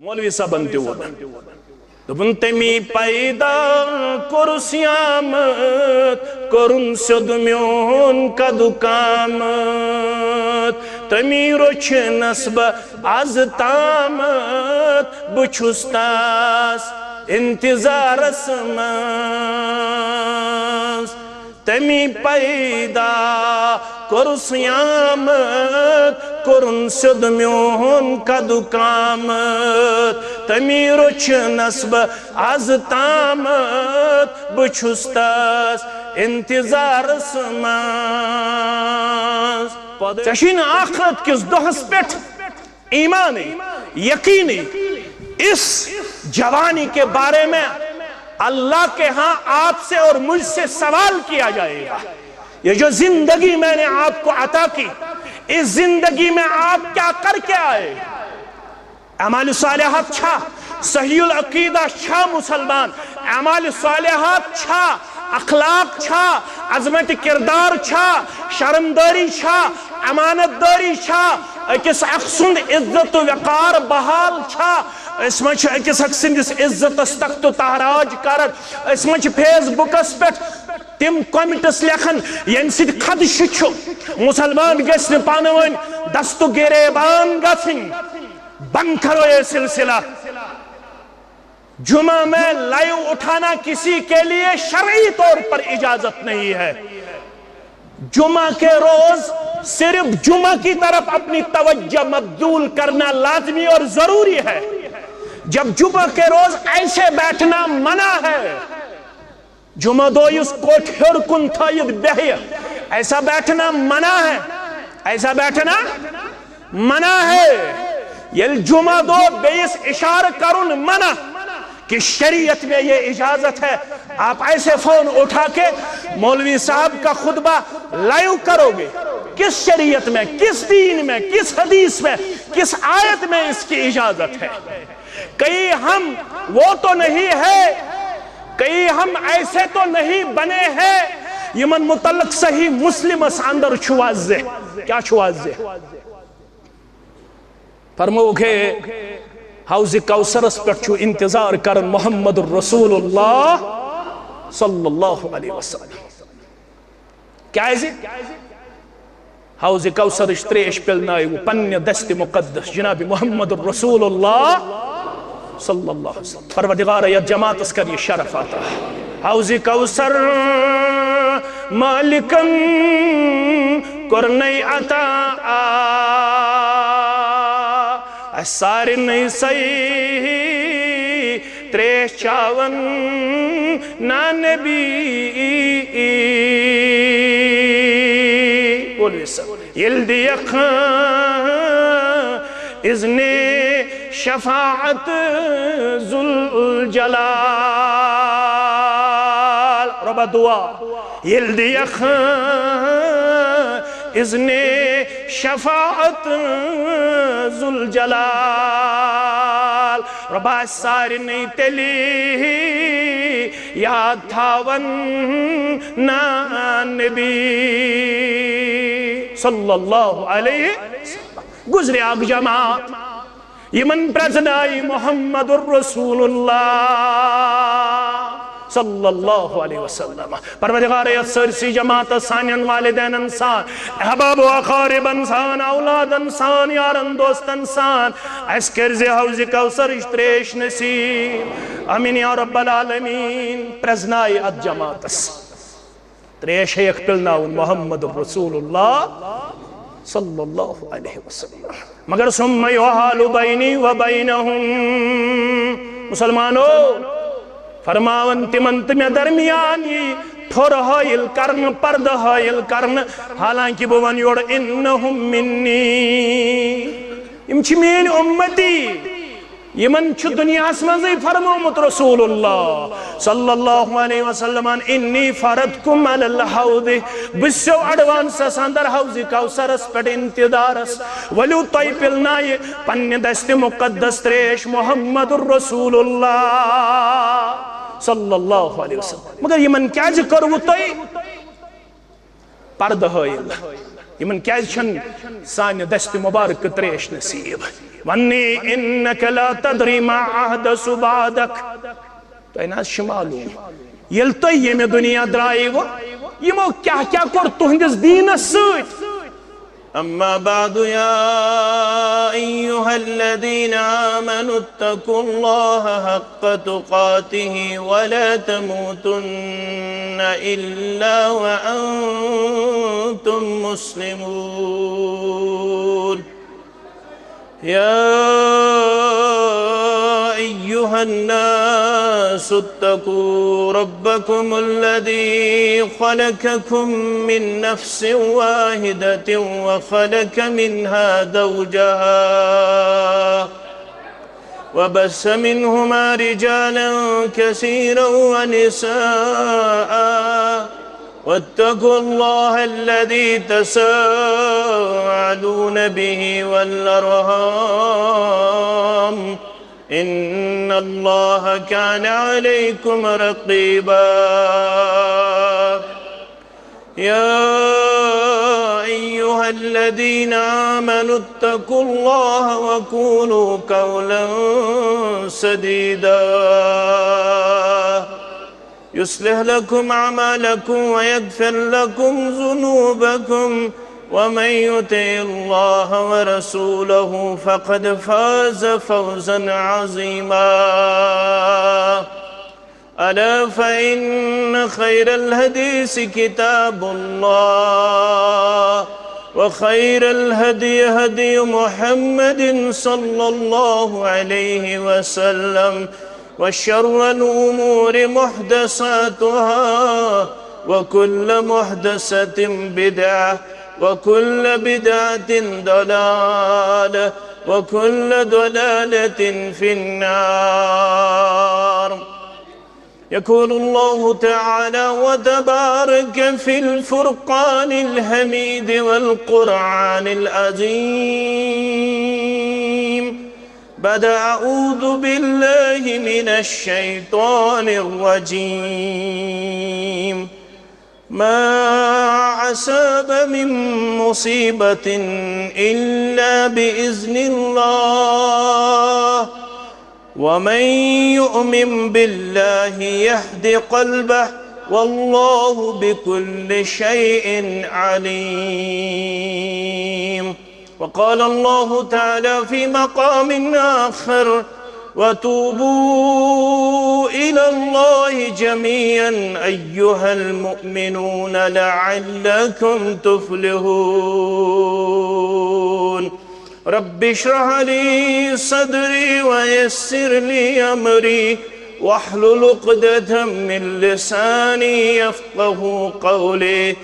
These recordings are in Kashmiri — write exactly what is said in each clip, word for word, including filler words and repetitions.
مولوی صٲبن تہِ ووٚن۔ دوٚپُن، تٔمی پیدا کوٚرُس یامت، کوٚرُن سیوٚد میون قدُ قامت۔ تٔمی روٚچھنس بہٕ از تامت، بہٕ چھُس تس انتظارس منٛز۔ تٔمی پیدا کوٚرُس یامت، کوٚرُن سیوٚد میون قدُ قامت۔ تٔمی روٚچھنس بہٕ از تامت، بہٕ چھُس تس انتظارس منٛز۔ ژےٚ چھُے نہٕ آخرت کِس دۄہس پٮ۪ٹھ ایمانی، یقینی، اس جوانی کے بارے میں اللہ کے ہاں آپ سے اور مجھ سے سوال کیا جائے گا۔ یہ جو زندگی میں نے آپ کو عطا کی، اس زندگی میں آپ کیا کر کے آئے؟ اعمال صالحات چھا؟ صحیح العقیدہ چھا مسلمان؟ اعمال صالحات چھا؟ اخلاق چھا؟ عظمت کردار چھا؟ شرمداری چھا؟ امانت داری چھا؟ أکِس اکھ سُنٛد عزت و وقار بحال چھا؟ أسۍ ما چھِ أکِس اکھ سٕنٛدِس عزتس تخت و تاراج کران؟ أسۍ ما چھِ فیس بُکس پٮ۪ٹھ تِم comments لیکھان، ییٚمہِ سۭتۍ خدشہٕ چھُ مسلمان گژھِ نہٕ پانہٕ ؤنۍ دست و گریبان گژھٕنۍ؟ بند کرو یہ سلسلہ۔ جمعہ میں لائیو اٹھانا کسی کے لیے شرعی طور پر اجازت نہیں ہے۔ جمعہ کے روز صرف جمعہ کی طرف اپنی توجہ مبذول کرنا لازمی اور ضروری ہے۔ جب جمعہ کے روز ایسے بیٹھنا منع ہے، جمعہ دۄہ یُس کوٚٹھۍ ہیوٚر کُن تھٲیِتھ بیٚہہِ، ایسا بیٹھنا منع ہے، ایسا بیٹھنا منع ہے۔ ییٚلہِ جمعہ دۄہ بیٚیِس اشارٕ کرُن منع کہ شریعت میں یہ اجازت ہے، آپ ایسے فون اٹھا کے مولوی صاحب کا خطبہ لائیو کرو گے، کس شریعت میں، کس دین میں، کس حدیث میں، کس آیت میں اس کی اجازت ہے؟ کہیں ہم وہ تو نہیں ہے، کہیں ہم ایسے تو نہیں بنے ہیں، یمن متعلق صحیح مسلمس اندر چھُ واضح۔ کیا چھُ واضح؟ فرمووُکھ ہے، حوض کوثرس پٮ۪ٹھ چھُ انتظار کران محمد رسول اللہ صلی اللہ علیہ وسلم۔ کیازِ؟ حوض کوثرٕچ تریش پِلنٲوِو پننہِ دستِ مقدس جناب محمد رسول اللہ صلی اللہ علیہ وسلم۔ پروردگار، یتھ جماعتس کر یہ شرف عطا۔ حوض کوثر مالکن کرنے عطا، اسہِ سارنٕے سہی تریش چاون نا نبی۔ بولو سا۔ ییٚلہِ دِیَکھ اذن شفاعت ذوالجلال۔ رۄبا دعا، ییٚلہِ دِیَکھ اذن شفاعت ذوالجلال۔ رۄبا سارنٕے تیٚلہِ یاد تھاون نا نبی صلی اللہ علیہ وسلم۔ گزرے اکھ جماعت، یمن پرزنائی محمد رسول اللہ صلی اللہ علیہ وسلم۔ پروردگار، یتھ سٲرسٕے جماعتس، سانٮ۪ن والدینن سان، احباب و اقاربن سان، اولادن سان، یارن دوستن سان، اسہِ کٔرزِ حوض کوثرٕچ تریش نصیب۔ آمین یا رب العالمین۔ پرزنائی اتھ جماعتس۔ تریش ہیٚیَکھ پِلناوُن محمد رسول اللہ صلی اللہ علیہ وسلم۔ مگر ثم یحال بینی و بینہم، مسلمانو، فرماون تِمن تہٕ مےٚ درمیان یی ٹھوٚر حٲیِل کرنہٕ، پردٕ حٲیِل کرنہٕ، حالانکہ بہٕ ونہٕ یورٕ انہم منی، یِم چھِ میٲنۍ اُمتی۔ یمن چھُ دنیاہس منٛزٕے فرمومُت رسول اللہ صلی اللہ علیہ وسلمن، انی فرضتکم علی الحوض، بہٕ چھُسو ایڈوانسس اندر حوض کوثرس پٮ۪ٹھ انتظارس، ؤلِو تۄہہِ پِلنایہِ پننہِ دستِ مقدس تریش محمد رسول اللہ صلی اللہ علیہ وسلم۔ مگر یمن کیازِ کٔروٕ تۄہہِ پردٕ حٲیِل؟ یِمن کیازِ چھنہٕ سانہِ دستِ مبارکہٕ تریش نصیب؟ وَنِّ إِنَّكَ لَا تَدْرِي مَا أَحْدَثُوا بَعْدَكَ۔ تۄہہِ نہ حظ چھُ معلوم، ییٚلہِ تُہۍ ییٚمہِ دُنیا درٛایہِ وٕ، یِمو کیٛاہ کیٛاہ کوٚر تُہنٛدِس دیٖنس سۭتۍ؟ أما بعد، يا أيها الذين آمنوا اتقوا الله حق تقاته ولا تموتن إلا وأنتم مسلمون. يا أيها الناس اتقوا ربكم الذي خلقكم من نفس واحدة وخلق منها زوجها وبث منهما رجالا كثيرا ونساء واتقوا الله الذي تساءلون به والأرحام إن الله كان عليكم رقيبا. يا أيها الذين آمنوا اتقوا الله وقولوا قولا سديدا يصلح لكم أعمالكم ويغفر لكم ذنوبكم ومن يطع الله ورسوله فقد فاز فوزا عظيما. ألا فإن خير الحديث كتاب الله وخير الهدي هدي محمد صلى الله عليه وسلم وشر الأمور محدثاتها وكل محدثة بدعة وكل بدعة ضلالة وكل ضلالة في النار. يقول الله تعالى وتبارك في الفرقان الحميد والقرآن العظيم بعد أعوذ بالله من الشيطان الرجيم. ما أصاب من مصيبة إلا بإذن الله ومن يؤمن بالله يهد قلبه والله بكل شيء عليم. وقال الله تعالى في مقام آخر: وتوبوا إلى الله جميعا أيها المؤمنون لعلكم تفلحون. رب اشرح لي صدري ويسر لي أمري واحلل عقدة من لساني يفقه قولي.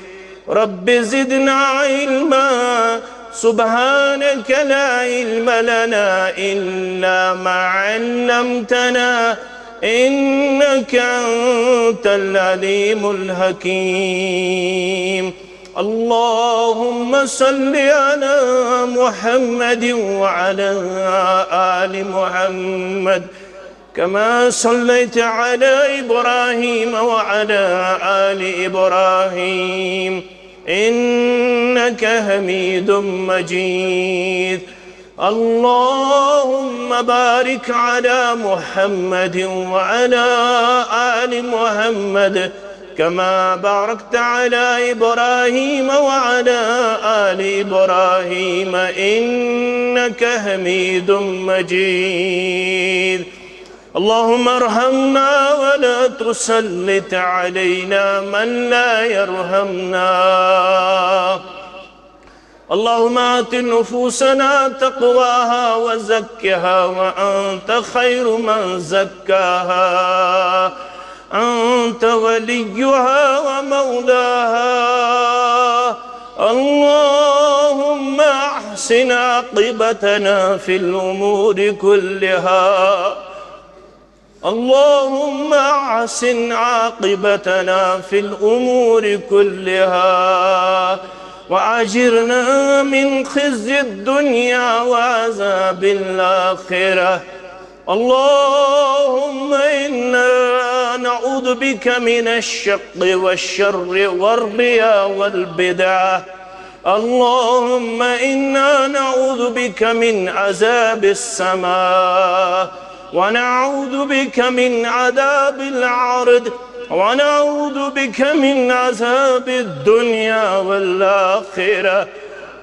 رب زدنا علما. سبحانك لا علم لنا إلا ما علمتنا إنك أنت العليم الحكيم. اللهم صل على محمد وعلى آل محمد كما صليت على إبراهيم وعلى آل إبراهيم إنك حميد مجيد. اللهم بارك على محمد وعلى آل محمد كما باركت على إبراهيم وعلى آل إبراهيم إنك حميد مجيد. اللهم ارحمنا ولا تسلط علينا من لا يرحمنا. اللهم آت نفوسنا تقواها وزكها وأنت خير من زكاها أنت وليها ومولاها. اللهم أحسن عاقبتنا في الأمور كلها. اللهم أحسن عاقبتنا في الأمور كلها وأجرنا من خزي الدنيا وعذاب الآخرة. اللهم إنا نعوذ بك من الشق والشر والرياء والبدعة اللهم إنا نعوذ بك من عذاب السماء، ونعوذ بك من عذاب الأرض، ونعوذ بك من عذاب الدنيا والآخرة،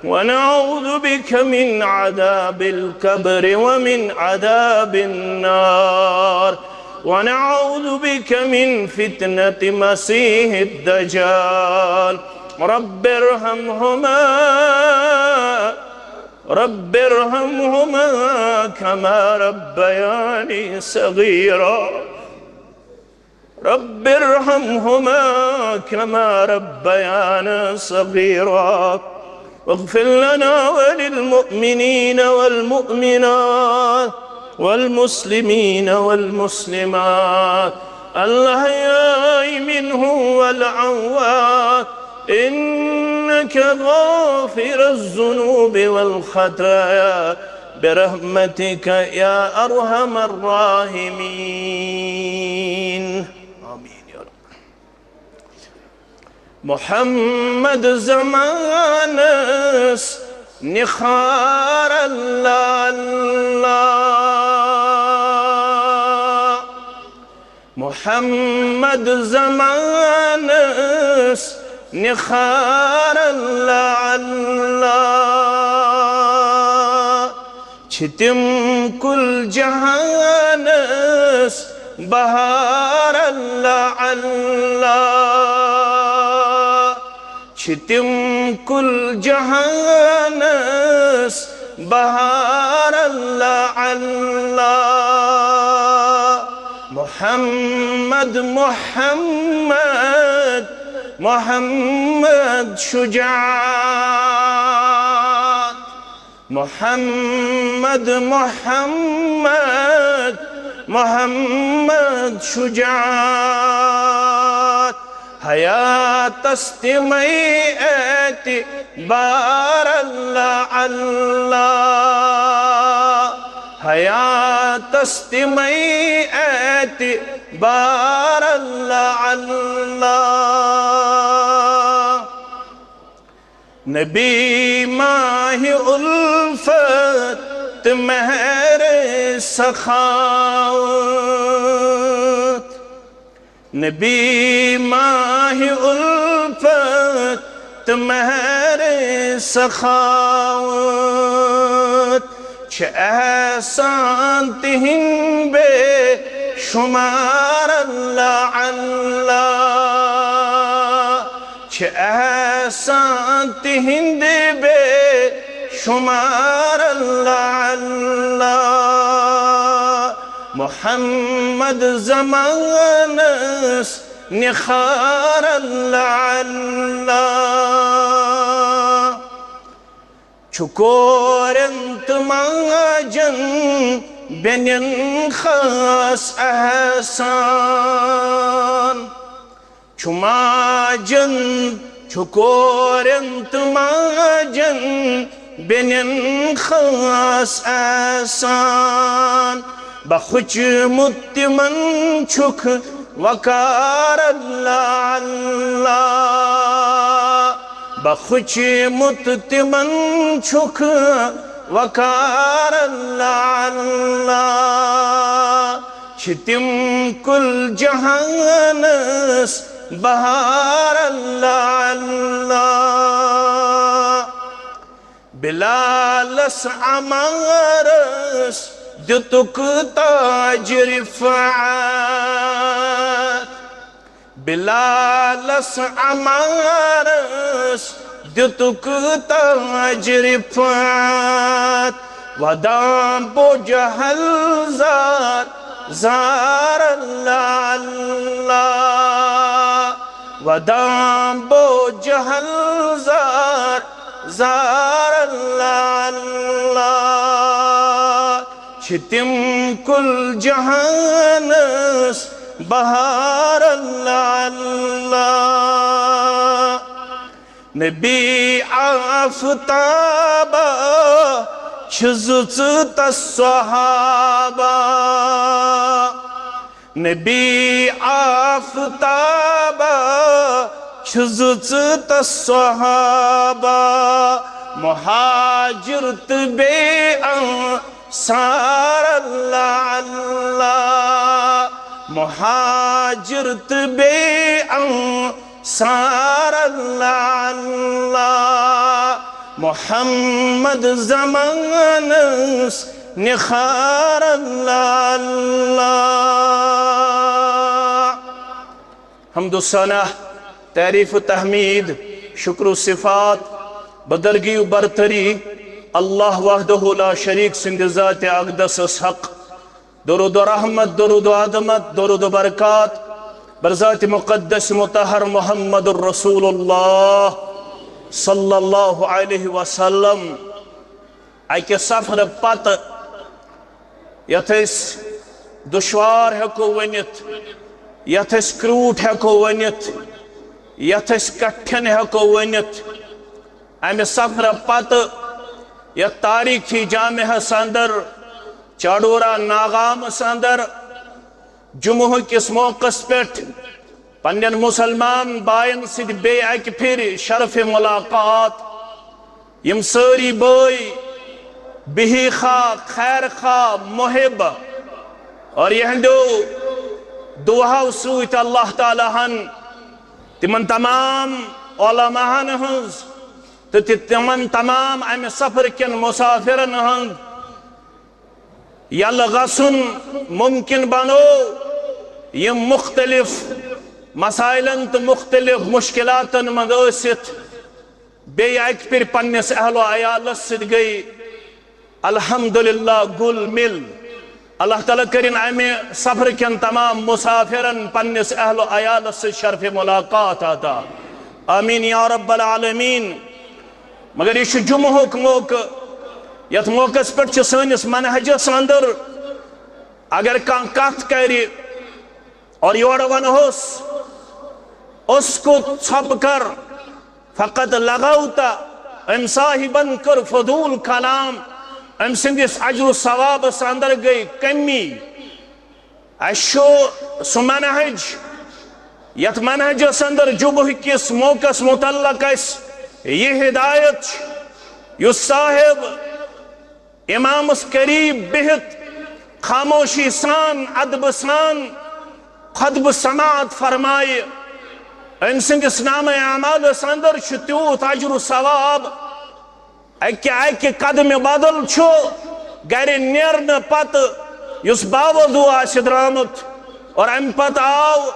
ونعوذ بك من عذاب القبر ومن عذاب النار، ونعوذ بك من فتنة مسيح الدجال. رب ارحمهما، رب ارحمهما كما ربياني صغيرا. رب ارحمهما كما ربيانا صغيرا. واغفر لنا وللمؤمنين والمؤمنات والمسلمين والمسلمات الأحياء منهم والأموات، إنك غافر الذنوب والخطايا، برحمتك يا أرحم الراحمين. آمين يا رب. محمد زمانس نخار الله الله. محمد زمانس نخار الله الله. چھِ تِم کُل جہانس بہار اللہ اللہ۔ چھِ تِم کُل جہانس بہار اللہ اللہ۔ محمد، محمد، محمد شجاعت۔ محمد، محمد، محمد شجاعت۔ حیاتس تِمے اعتبار اللہ اللہ۔ حیاتس تِمے اعتبار اللہ اللہ۔ نبی ماہِ الفت تہٕ مہر سخاوت۔ نبی ماہِ الفت تہٕ مہر سخاوت۔ چھِ احسان تِہِنٛدۍ بے شمار اللہ اللہ۔ چھِ احسان تِہِنٛدۍ بے شمار اللہ اللہ۔ محمد زمانس نخار اللہ اللہ۔ چھُ کورٮ۪ن تہٕ ماجن بیٚنٮ۪ن خاص احسان۔ چھُ ماجن، چھُ کورٮ۪ن تہٕ ماجن بیٚنٮ۪ن خاص احسان۔ بخچمُت تِمن چھُکھ وقار اللہ اللہ۔ بخچمُت تِمن چھُکھ وقار اللہ اللہ۔ چھِ تِم کُل جہانس بہار اللہ اللہ۔ بلالس عمارس دیُتُکھ تاج رفعت۔ بلالس عمارس دیُتُکھ تاج رفعت۔ ودان بو جہل زار زار اللہ اللہ۔ ودان بو جہل زار زار اللہ اللہ۔ چھِ تِم کُل جہانس بہار اللہ اللہ۔ نبی آفتابہ چھِ زٕژٕ تس صحابہ۔ نبی آفتابہ چھِ زٕ ژٕ تہٕ صحابہ، مہاجر تہٕ بیٚیہِ انصار۔ اللہ اللہ، مہاجر تہٕ بیٚیہِ انصار۔ اللہ اللہ، محمد زمانس نخار۔ اللہ اللہ۔ حمد و ثنا، تعریف و تحمید، شکر و صفات، بدرگی و برتری، اللہ وحدہ لا شریک سند ذات اقدس حق۔ درود و رحمت، درود و عظمت، درود و برکات بر ذات مقدس مطہر محمد الرسول اللہ صلی اللہ علیہ وسلم۔ اکہ سفرٕ پتہٕ یتھ أسۍ دشوار ہیکو ؤنِتھ، یتھ أسۍ کرٛوٗٹھ ہیکو ؤنِتھ، یتھ أسۍ کٹھن ہیکو ؤنِتھ، امہِ سفرٕ پتہٕ یتھ تاریخی جامعس اندر، چاڈورہ ناگامس اندر، جمعہ کس موقعس پٮ۪ٹھ پننٮ۪ن مسلمان باین سۭتۍ بیٚیہِ اکہِ پھِرِ شرف ملاقات۔ یِم سٲری بٲے بِہی خواہ، خیر خواہ، محب اور یِہنٛدیو دُعاہو سۭتۍ اللہ تعالیٰ ہن تِمن تمام علماہن ہٕنٛز تہٕ تہِ تِمن تمام امہِ سفر کٮ۪ن مسافرن ہٕنٛز یلہٕ گژھُن ممکن بنوو، یِم مختلف مسائلن تہٕ مختلف مشکلاتن منٛز ٲسِتھ بیٚیہِ اکہِ پھِرِ پننِس اہل و عیالس سۭتۍ گٔے الحمدللہ گُل مِل۔ اللہ تعالیٰ کٔرِن امہِ سفر کٮ۪ن تمام مسافرن پننِس اہل و عیالس سۭتۍ شرف ملاقات عطا۔ آمین یا رب العالمین۔ مگر یہِ چھُ جمعہُک موقعہٕ، یتھ موقعس پٮ۪ٹھ چھِ سٲنِس منہجس اندر اگر کانٛہہ کتھ کرِ اور یورٕ ونہوس، "اسکت، ژھۄپہٕ کر، فقط لغوت"، أمۍ صاحبن کٔر فضول کلام، أمۍ سٕنٛدِس اجر و ثوابس اندر گٔے کمی۔ اسہِ چھُ سُہ منہج، یتھ منہجس اندر جمعہ کِس موقعس متعلق اسہِ یہِ ہدایت چھِ، یُس صاحب امامس قریب بِہِتھ خاموشی سان، ادبہٕ سان خطبہٕ سماعت فرمایہِ، أمۍ سٕنٛدِس نامہ اعمالس اندر چھُ تیوٗت اجر و ثواب۔ اکہِ اکہِ قدمہِ بدل چھُ گرِ نیرنہٕ پتہٕ یُس باوضوٗ آسہِ درٛامُت اور امہِ پتہٕ آو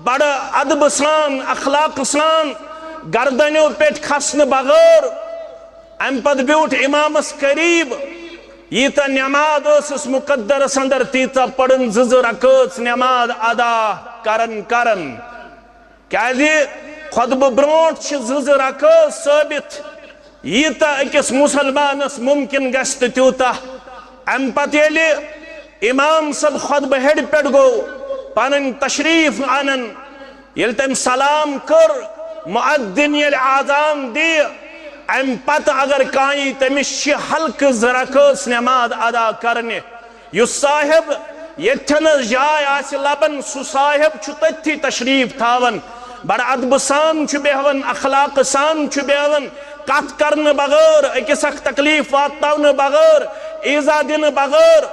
بڑٕ ادبہٕ سان، اخلاقہٕ سان، گردنیو پٮ۪ٹھ کھسنہٕ بغٲر امہِ پتہٕ بیوٗٹھ امامس قریب، ییٖژاہ نماز ٲسٕس مقدرس اندر، تیٖژاہ پٔرٕن زٕ زٕ رکٲژ نماز ادا کران کران۔ کیازِ خطبہٕ برونٹھ چھِ زٕ زٕ رکٲژ ثٲبت، ییٖژاہ أکِس مسلمانس ممکن گژھِ تہٕ تیوٗتاہ۔ امہِ پتہٕ ییٚلہِ امام صٲب خطبہٕ ہیٚرِ پٮ۪ٹھ گوٚو پنٕنۍ تشریف انان، ییٚلہِ تٔمۍ سلام کٔر، مؤذن ییٚلہِ آذان دِیہِ، امہِ پتہٕ اگر کانٛہہ یی، تٔمِس چھِ ہلکہٕ زٕ رکٲژ نماز ادا کرنہِ۔ یُس صاحب ییٚتھٮ۪نس جاے آسہِ لبان، سُہ صاحب چھُ تٔتھی تشریف تھاوان، بڑٕ ادبہٕ سان چھُ بیہوان، اخلاقہٕ سان چھُ بیہوان، کتھ کرنہٕ بغٲر، أکِس اکھ تکلیف واتناونہٕ بغٲر، ایزا دِنہٕ بغٲر۔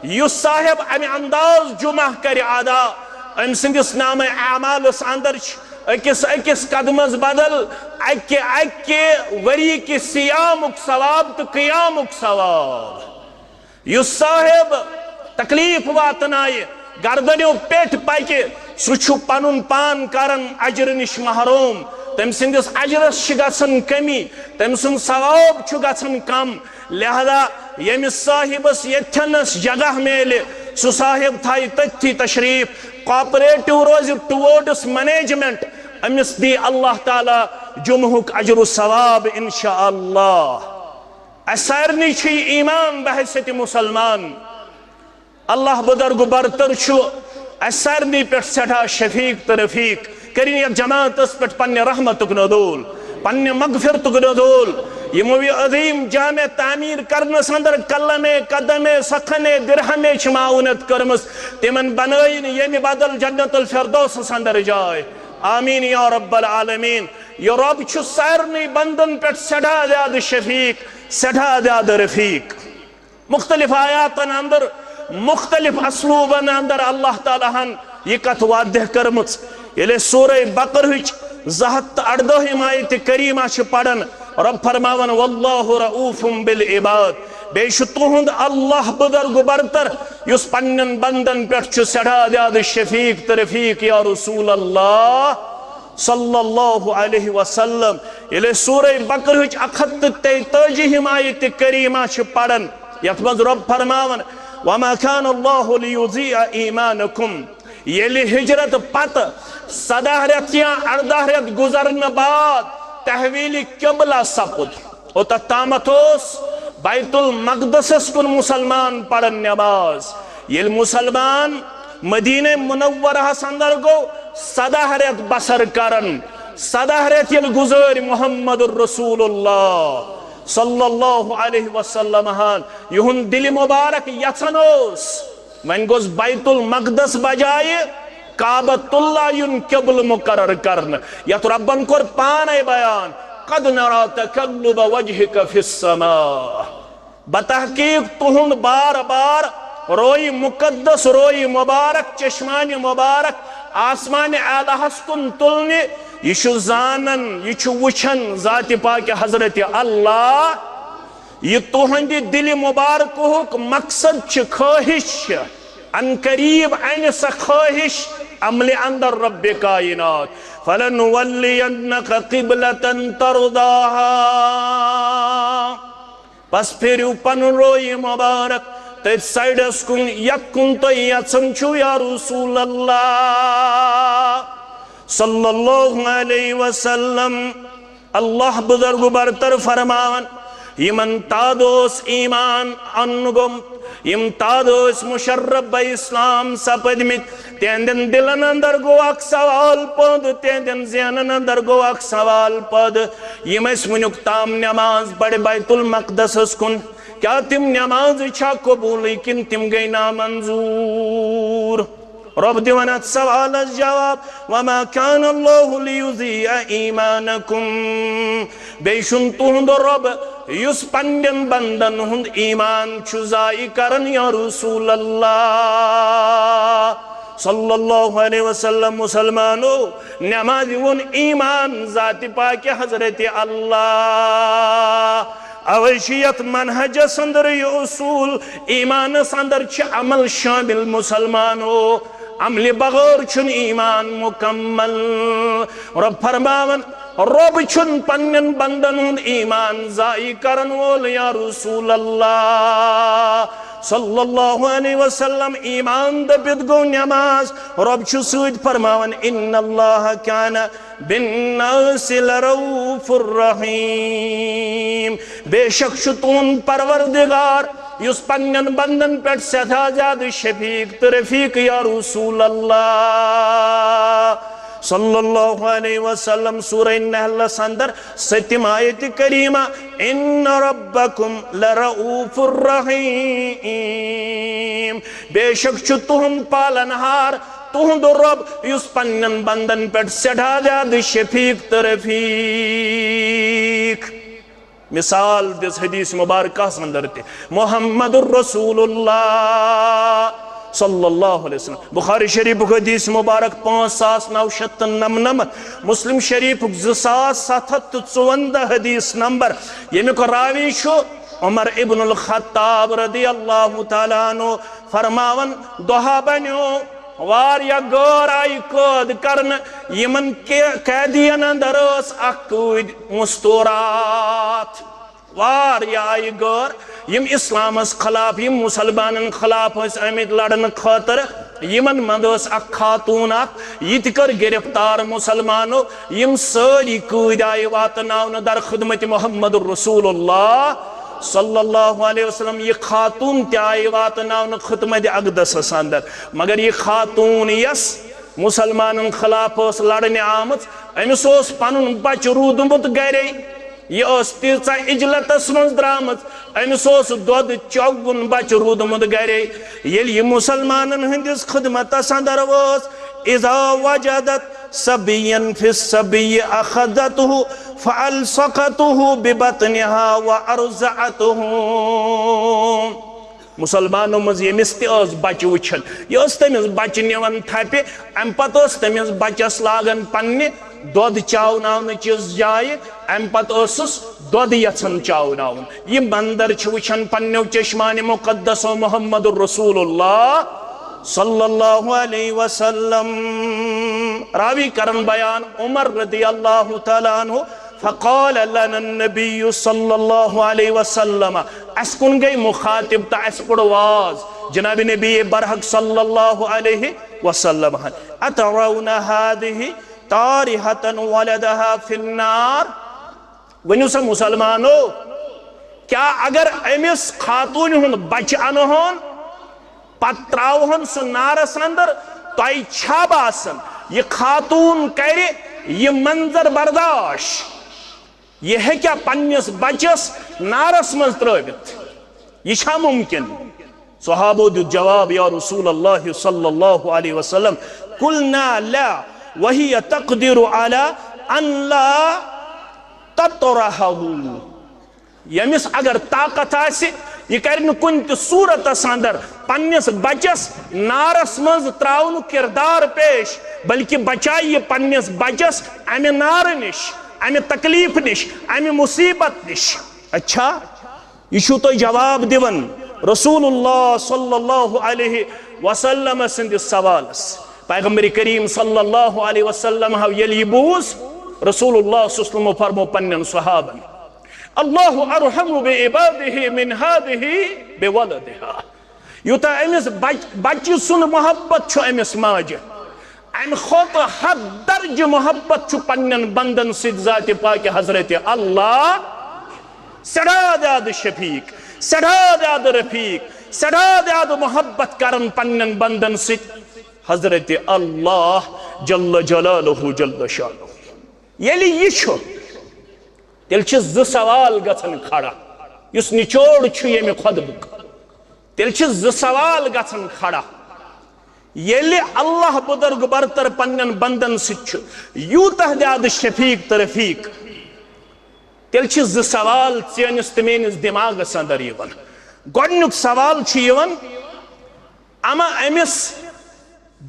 یُس صاحب امہِ انداز جمعہ کرِ ادا، أمۍ سٕنٛدِس نامہ اعمالس اندر چھِ أکِس أکِس قدمس بدل اکہِ اکہِ ؤری کہِ صیامُک ثواب تہٕ قیامُک ثواب۔ یُس صاحب تکلیف واتنایہِ، گردنیو پٮ۪ٹھ پکہِ، سُہ چھُ پنُن پان کران اجرٕ نِش محروم۔ تٔمۍ سٕنٛدِس اجرس چھِ گژھان کمی، تٔمۍ سُنٛد ثواب چھُ گژھان کم۔ لہذا ییٚمِس صاحبس ییٚتھٮ۪نس جگہ میلہِ، سُہ صاحب تھایہِ تٔتھی تشریف، cooperative روزِ towards management، أمِس دی اللہ تعالیٰ جمعہُک اجر و ثواب انشاءاللہ۔ اسہِ سارنٕے چھُ یہِ ایمان بحیثیت مسلمان۔ اللہ بزرگ برتر چھُ اسہِ سارنٕے پٮ۪ٹھ سٮ۪ٹھاہ شفیق تہٕ رفیق۔ کٔرِن یتھ جماعتس پٮ۪ٹھ پننہِ رحمتُک نزول، پننہِ مغفرتُک نزول۔ یِمو یہِ عظیم جامع تعمیٖر کرنس اندر قلمے قدمے سخنے درہمے چھِ معاونت کٔرمٕژ، تِمن بنٲیِن ییٚمہِ بدل جنت الفردوسس اندر جاے۔ آمین یا رب العالمین۔ یہ رب چھُ سارنٕے بندن پٮ۪ٹھ سٮ۪ٹھاہ زیادٕ شفیق، سٮ۪ٹھاہ زیادٕ رفیق۔ مختلف آیاتن اندر، مختلف اسلوبن اندر اللہ تعالیٰ ہن یہ کتھ واضح کٔرمٕژ۔ ییٚلہِ سورہ بقرہٕچ زٕ ہتھ تہٕ اردٲہِم آیت کریمہ چھِ پران، رب فرماوان، "واللہ رؤوف بالعباد"، بیٚیہِ چھُ تُہُنٛد اللہ بزرگ برتر، یُس پننٮ۪ن بندن پٮ۪ٹھ چھُ سٮ۪ٹھاہ زیادٕ شفیق تہٕ رفیق۔ یا رسول اللہ صلی اللہ علیہ وسلم، ییٚلہِ سورہ بقرہٕچ اکھ ہتھ تہٕ تیتٲجیہِم آیت کریمہ چھِ پران، یتھ منٛز رب فرماوان، "وما كان الله ليضيع إيمانكم"، ییٚلہِ ہجرت پتہٕ سداہ رٮ۪تھ یا ارداہ رٮ۪تھ گُزرنہٕ بعد تحویل قبلہ سپُد، اوٚتتھ تامتھ اوس بیت المقدسس کُن مسلمان پران نماز۔ ییٚلہِ مسلمان مدینہ منورہس اندر گوٚو، سداہ رٮ۪تھ بسر کران، سداہ رٮ۪تھ ییٚلہِ گُزٲرۍ محمد رسول اللہ صلی اللہ علیہ وسلم ہن، یِہُنٛد دِلہِ مبارک یژھان اوس، وۄنۍ گوٚژھ بیت المقدس بجایہِ کعبۃ اللہ یُن قبلہٕ مقرر کرنہٕ، یتھ ربن کوٚر پانے بیان، "قد نرى تقلب وجهك في السماء"۔ بتحقیق تُہُنٛد بار بار روی مقدس، روی مبارک، چشمانِ مبارک آسمانِ اعلیٰہس کُن تُلنہِ۔ یہِ چھُ زانان، یہِ چھُ وٕچھان ذاتِ پاکِ حضرت اللہ۔ یہِ تُہنٛدِ دِلہِ مبارکہُک مقصد چھِ، خٲہِش چھِ۔ عن قریب انہِ سۄ خٲہِش عملہِ اندر رب کائنات۔ "فلنولینک قبلة ترضاها"۔ پس پھیرِو پنُن روی مبارک تٔتھۍ سایڈس کُن، یتھ کُن تُہۍ یژھان چھِو، یا رسول اللہ صلی اللہ علیہ وسلم۔ اللہ بزرگ برتر فرماوان، یمن تاد اوس ایمان انُن گوٚمُت، یم تاد ٲسۍ مشرف بہ اسلام سپدمٕتۍ، تہندٮ۪ن دلن اندر گوٚو اکھ سوال پٲدٕ، تہندٮ۪ن ذہنن اندر گوٚو اکھ سوال پٲدٕ، یم ٲسۍ وُنیُک تام نماز پرِ بیت المقدسس کُن، کیا تم نماز چھا قبولٕے کِنہٕ تم گٔے نامنظور؟ رب دِوان اتھ سوالس جواب، "وما كان الله ليضيع إيمانكم"۔ بیٚیہِ چھُنہٕ تُہُنٛد رب یُس پننٮ۪ن بندن ہُنٛد ایمان چھُ ضایع کران، یا رسول اللہ صلی اللہ علیہ وسلم۔ مسلمانو، نمازِ ووٚن ایمان ذاتِ پاکِ حضرت اللہ۔ اوے چھُ یتھ منہجس اندر یہِ اصول، ایمانس اندر چھِ عمل شامل۔ مسلمانو، عملہِ بغٲر چھُنہٕ ایمان مکمل۔ رب فرماوان، رب چھُنہٕ پننٮ۪ن بندن ہُنٛد ایمان ضایع کرن وول، یا رسول اللہ صلی اللہ علیہ وسلم۔ ایمان دٔپِتھ گوٚو نماز۔ رب چھُ سۭتۍ فرماوان، "ان اللہ كان بالناس لرؤوف رحيم"۔ بے شک چھُ تُہُنٛد پروردگار، یُس پننٮ۪ن بندن پٮ۪ٹھ سٮ۪ٹھاہ زیادٕ شفیق تہٕ رفیق، یا رسول اللہ صلی اللہ علیہ وسلم۔ سورہ نحلس اندر سٔتِم آیت کریمہ، "ان ربکم لرؤوف رحیم"۔ بے شک چھُ تُہُنٛد پالن ہار، تُہُنٛد رب، یُس پننٮ۪ن بندن پٮ۪ٹھ سٮ۪ٹھاہ زیادٕ شفیق تہٕ رفیق۔ مثال دِژ حدیث مبارکس اندر تہِ، محمد رسول اللہ صلی اللہ علیہ وسلم۔ بخاری شریفُک حدیث مبارک پانٛژھ ساس نو شیٚتھ تہٕ نمنمتھ، مسلم شریفُک زٕ ساس ستھ ہتھ تہٕ ژُوَنزاہ حدیث نمبر، ییٚمیُک راوی چھُ عمر ابن الخطاب رضی اللہ تعالیٰ عنہ۔ فرماوان، دۄہا بنیو، واریاہ غٲر آیہِ قٲد کرنہٕ، یِمن قے-، قیدین اندر ٲس اکھ قۭدۍ مستورات۔ واریاہ آیہِ غٲر، یِم اسلامس خلاف، یِم مسلمانن خلاف ٲسۍ آمٕتۍ لڑنہٕ خٲطرٕ۔ یِمن منٛز ٲس اکھ خاتون اکھ، یہِ تہِ کٔر گرفتار مسلمانو۔ یِم سٲری قۭدۍ آیہِ واتناونہٕ در خدمت محمد رسول اللہ صلی اللہ علیہ وسلم۔ یہِ خاتون تہِ آیہِ واتناونہٕ خدمت اقدسس اندر۔ مگر یہِ خاتون، یۄس مسلمانن خلاف ٲس لڑنہِ آمٕژ، أمِس اوس پنُن بچہٕ روٗدمُت گرے۔ یہِ ٲس تیٖژاہ عجلتس منٛز درٛامٕژ، أمِس اوس دۄد چووُن بچہٕ روٗدمُت گرے۔ ییٚلہِ یہِ مسلمانن ہٕنٛدِس خدمتس اندر وٲژ، اذا وجدت صبيا في الصبي اخذته فالصقته ببطنها وارضعته۔ مسلمانو منٛز ییٚمِس تہِ ٲس بچہِ وٕچھان، یہِ ٲس تٔمِس بچہِ نِوان تھپہِ، امہِ پتہٕ ٲس تٔمِس بچس لاگان پننہِ دۄد چاوناونہٕ چِس جایہِ، امہِ پتہٕ ٲسٕس دۄد یژھان چاوناوُن۔ یہِ منظر چھِ وٕچھان پننیو چشمانِ مقدسو محمد رسول اللہ صلی اللہ علیہ وسلم۔ راوی کرن بیان عمر رضی اللہ تعالیٰ عنہ، فقال لنا النبی صلی اللہ علیہ وسلم، اس کُن گٔے مخاطب تہٕ اس کوٚر واز جناب نبی برحق صلی اللہ علیہ وسلم، اترون هذه طارحة ولدها في النار؟ ؤنِو سا مسلمانو، کیا اگر أمِس خاتوٗنہِ ہُنٛد بچہِ انہون، پتہٕ تراوہون سُہ نارس اندر، تۄہہِ چھا باسان یہِ خاتوٗن کرِ یہِ منظر برداشت؟ یہِ ہیٚکیا پننِس بچس نارس منٛز ترٲوِتھ؟ یہِ چھا ممکن؟ صحابو دیُت جواب، یا رسول اللہ صلی اللہ علیہ وسلم، قلنا لا وهي تقدر على ان لا تطرحه۔ ییٚمِس اگر طاقت آسہِ، یہِ کرِ نہٕ کُنہِ تہِ صورتس اندر پننِس بچس نارس منٛز تراونُک کردار پیش، بلکہِ بچایہِ یہِ پننِس بچس امہِ نارٕ نِش، امہِ تکلیف نِش، امہِ مصیبت نِش۔ اچھا، یہِ چھُو تۄہہِ جواب دِوان رسول اللہ صلی اللہ علیہ وسلم سٕنٛدِس سوالس۔ پیغمبر کریم صلی اللہ علیہ وسلم ہو ییٚلہِ یہِ بوٗز، رسول اللہ صلی اللہ علیہ وسلم فرمو پننٮ۪ن صحابن، اللہ ارحم بعباده من هذه بولدها۔ یوٗتاہ أمِس بچ-، بچہِ سُنٛد محبت چھُ أمِس ماجہِ، امہِ کھۄتہٕ حد درجہٕ محبت چھُ پننٮ۪ن بندن سۭتۍ ذاتِ پاکہِ حضرت اللہ۔ سٮ۪ٹھاہ زیادٕ شفیق، سٮ۪ٹھاہ زیادٕ رفیق، سٮ۪ٹھاہ زیادٕ محبت کران پننٮ۪ن بندن سۭتۍ حضرت اللہ جل جلالہ جل شانہ۔ ییٚلہِ یہِ چھُ، تیٚلہِ چھِ زٕ سوال گژھان کھڑا۔ یُس نچوڑ چھُ ییٚمہِ خطبُک، تیٚلہِ چھِ زٕ سوال گژھان کھڑا۔ ییٚلہِ اللہ بزرگ برتر پننٮ۪ن بندن سۭتۍ چھُ یوٗتاہ زیادٕ شفیق تہٕ رفیق، تیٚلہِ چھِ زٕ سوال چٲنِس تہٕ میٲنِس دٮ۪ماغس اندر یِوان۔ گۄڈٕنیُک سوال چھُ یِوان، اما أمِس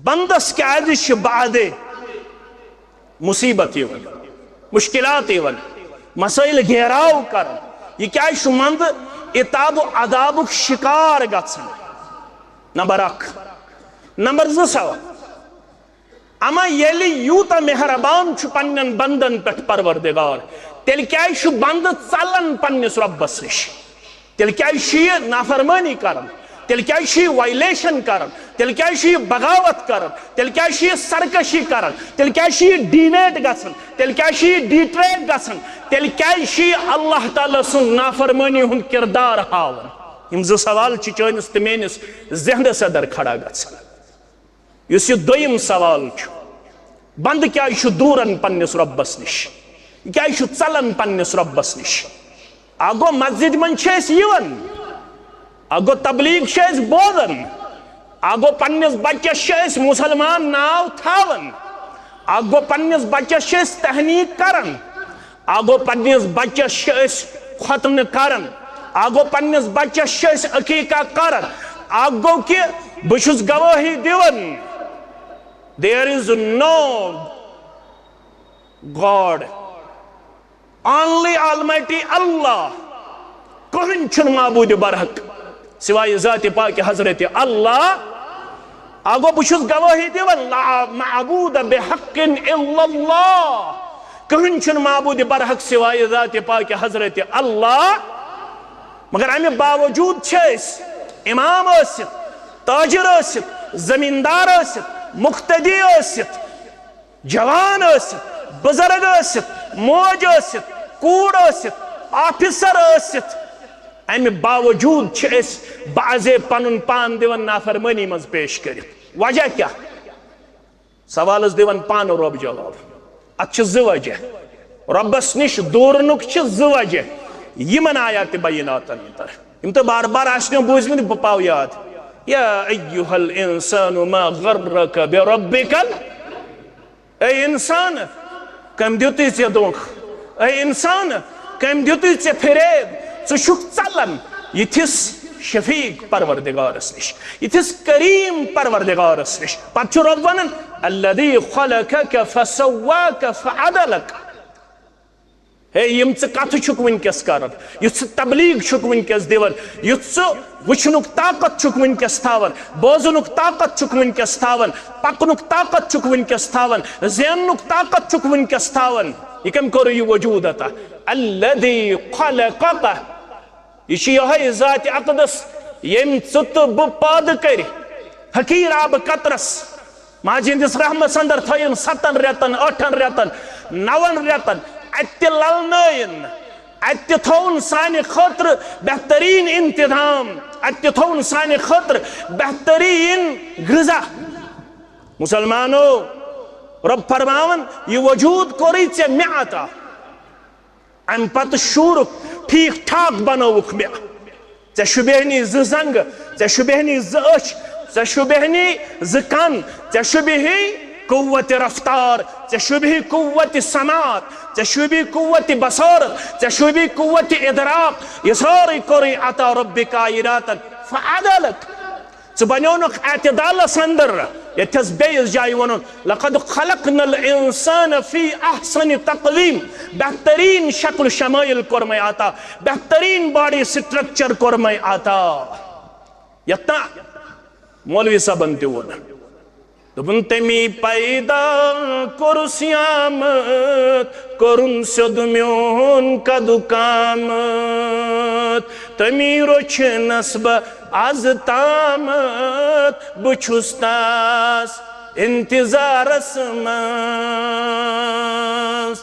بندس کیازِ چھِ بعضے مصیبت یِوان، مشکلات یِوان، مسائل گھیراو کران؟ یہِ کیازِ چھُ مندٕ عتاب و عذابُک شکار گژھان؟ نمبر اکھ۔ نمبر زٕ سوال، اما ییٚلہِ یوٗتاہ مہربان چھُ پننٮ۪ن بندن پٮ۪ٹھ پروردگار، تیٚلہِ کیازِ چھُ بندٕ ژلان پننِس رۄبس نِش؟ تیٚلہِ کیازِ چھُ یہِ نافرمٲنی کران؟ تیٚلہِ کیازِ چھُ یہِ وایلیشن کران؟ تیٚلہِ کیازِ چھُ یہِ بغاوت کران؟ تیٚلہِ کیازِ چھُ یہِ سرکشی کران؟ تیٚلہِ کیازِ چھُ یہِ ڈیمیٹ گژھان؟ تیٚلہِ کیازِ چھُ یہِ ڈیٹریک گژھان؟ تیٚلہِ کیازِ چھُ یہِ اللہ تعالیٰ سٕنٛز نافرمٲنی ہُنٛد کردار ہاوان؟ یِم زٕ سوال چھِ چٲنِس تہٕ میٲنِس ذہنس اندر کھڑا گژھان۔ یُس یہِ دوٚیِم سوال چھُ، بندٕ کیازِ چھُ دوٗرن پننِس رۄبس نِش؟ یہِ کیازِ چھُ ژلان پننِس رۄبس نِش؟ اکھ گوٚو مسجد منٛز چھِ أسۍ یِوان، اکھ گوٚو تبلیغ چھِ أسۍ بوزان، اکھ گوٚو پننِس بچس چھِ أسۍ مسلمان ناو تھاوان، اکھ گوٚو پننِس بچس چھِ أسۍ تہنیٖک کران، اکھ گوٚو پننِس بچس چھِ أسۍ ختنہٕ کران، اکھ گوٚو پننِس بچس چھِ أسۍ عقیقہ کران، اکھ گوٚو کہِ بہٕ چھُس گوٲہی دِوان، there is no God، only Almighty Allah، کٕہٕنۍ چھُنہٕ معبوٗدِ برحق سوائے ذاتِ پاکِ حضرت اللہ۔ اکھ گوٚو بہٕ چھُس گوٲہی دِوان، لا معبود بحق الا اللہ، کٕہٕنۍ چھُنہٕ معبوٗدِ برحق سوائے ذاتِ پاکِ حضرت اللہ۔ مگر امہِ باوجود چھِ أسۍ امام ٲسِتھ، تاجر ٲسِتھ، زمیٖندار ٲسِتھ، مقتدی ٲسِتھ، جوان ٲسِتھ، بزرگ ٲسِتھ، موج ٲسِتھ، کوٗر ٲسِتھ، آفیسر ٲسِتھ، امہِ باوجود چھِ أسۍ بعضے پنُن پان دِوان نافرمٲنی منٛز پیش کٔرِتھ۔ وجہ کیٛاہ؟ سوالس دِوان پانہٕ رۄب جواب۔ اتھ چھِ زٕ وجہ۔ رۄبس نِش دوٗرنُک چھِ زٕ وجہ۔ یِمن آیاتِ بیناتن اندر، یِم تۄہہِ بار بار آسنو بوٗزمٕتۍ، بہٕ پاو یاد۔ یا ایہا الانسان ما غرک بربک ال-، اے انسان، کٔمۍ دیُتُے ژےٚ دھوکہ؟ اے انسان، کٔمۍ دیُتُے ژےٚ فریب؟ ژٕ چھُکھ ژلان یِتھِس شفیق پروردگارس نِش، یِتھِس کریم پروردگارس نِش۔ پتہٕ چھُ رۄب ونان، الذی خلقک فسواک فعدلک۔ ہے، یِم ژٕ کتھٕ چھُکھ وٕنکیٚس کران، یُتھ ژٕ تبلیغ چھُکھ وٕنکیٚس دِوان، یُتھ ژٕ وٕچھنُک طاقت چھُکھ وٕنکیٚس تھاوان، بوزنُک طاقت چھُکھ وٕنکیٚس تھاوان، پکنُک طاقت چھُکھ وٕنکیٚس تھاوان، زیننُک طاقت چھُکھ وٕنکیٚس تھاوان، یہِ کٔمۍ کوٚر یہِ وجود عطا؟ الذی خلقک۔ یہِ چھُ یِہوٚے ذات اقدس، ییٚمۍ ژٕ تہٕ بہٕ پٲدٕ کٔرۍ فقیٖر آبہٕ قطرس۔ ماجہِ ہٕنٛدِس رحمس اندر تھٲیِن ستن رٮ۪تن، ٲٹھن رٮ۪تن، نون رٮ۪تن۔ اتہِ تہِ للنٲیِن نہٕ۔ اتہِ تہِ تھووُن سانہِ خٲطرٕ بہتریٖن انتظام۔ اتہِ تہِ تھووُن سانہِ خٲطرٕ بہتریٖن غذا۔ مسلمانو، رۄب فرماوان، یہِ وجود کوٚرُے ژےٚ مےٚ عطا۔ امہِ پتہٕ شوٗرُکھ ٹھیٖک ٹھاک بنووُکھ مےٚ۔ ژےٚ شوٗبہنی زٕ زنٛگہٕ، ژےٚ شوٗبہنی زٕ أچھ، ژےٚ شوٗبہنی زٕ کن، ژےٚ شوٗبہی قوت رفتار، ژےٚ شوٗبہی قوت سماعت، ژےٚ شوٗبی قوت بصارت، ژےٚ شوٗبی قوت ادراک۔ یہِ سورُے کوٚرُے عطا رۄبِ کائناتن۔ فعدلک۔ ژٕ بنیونکھ اعتدالس اندر، یتھس بیٚیِس جایہِ ووٚنُن، لقد خلقنا الانسان فی احسن تقویم، بہترین شکل شمائل کوٚرمے عطا، بہترین باڈی سٹرکچر کوٚرمے عطا۔ یتھ تام مولوی صٲبن تہِ ووٚن، دوٚپُن، تٔمی پیدا کوٚرُس یامت، کوٚرُن سیوٚد میون قدُ قامت۔ تٔمی روٚچھنس بہٕ از تامت، بہٕ چھُس تس انتظارس منٛز۔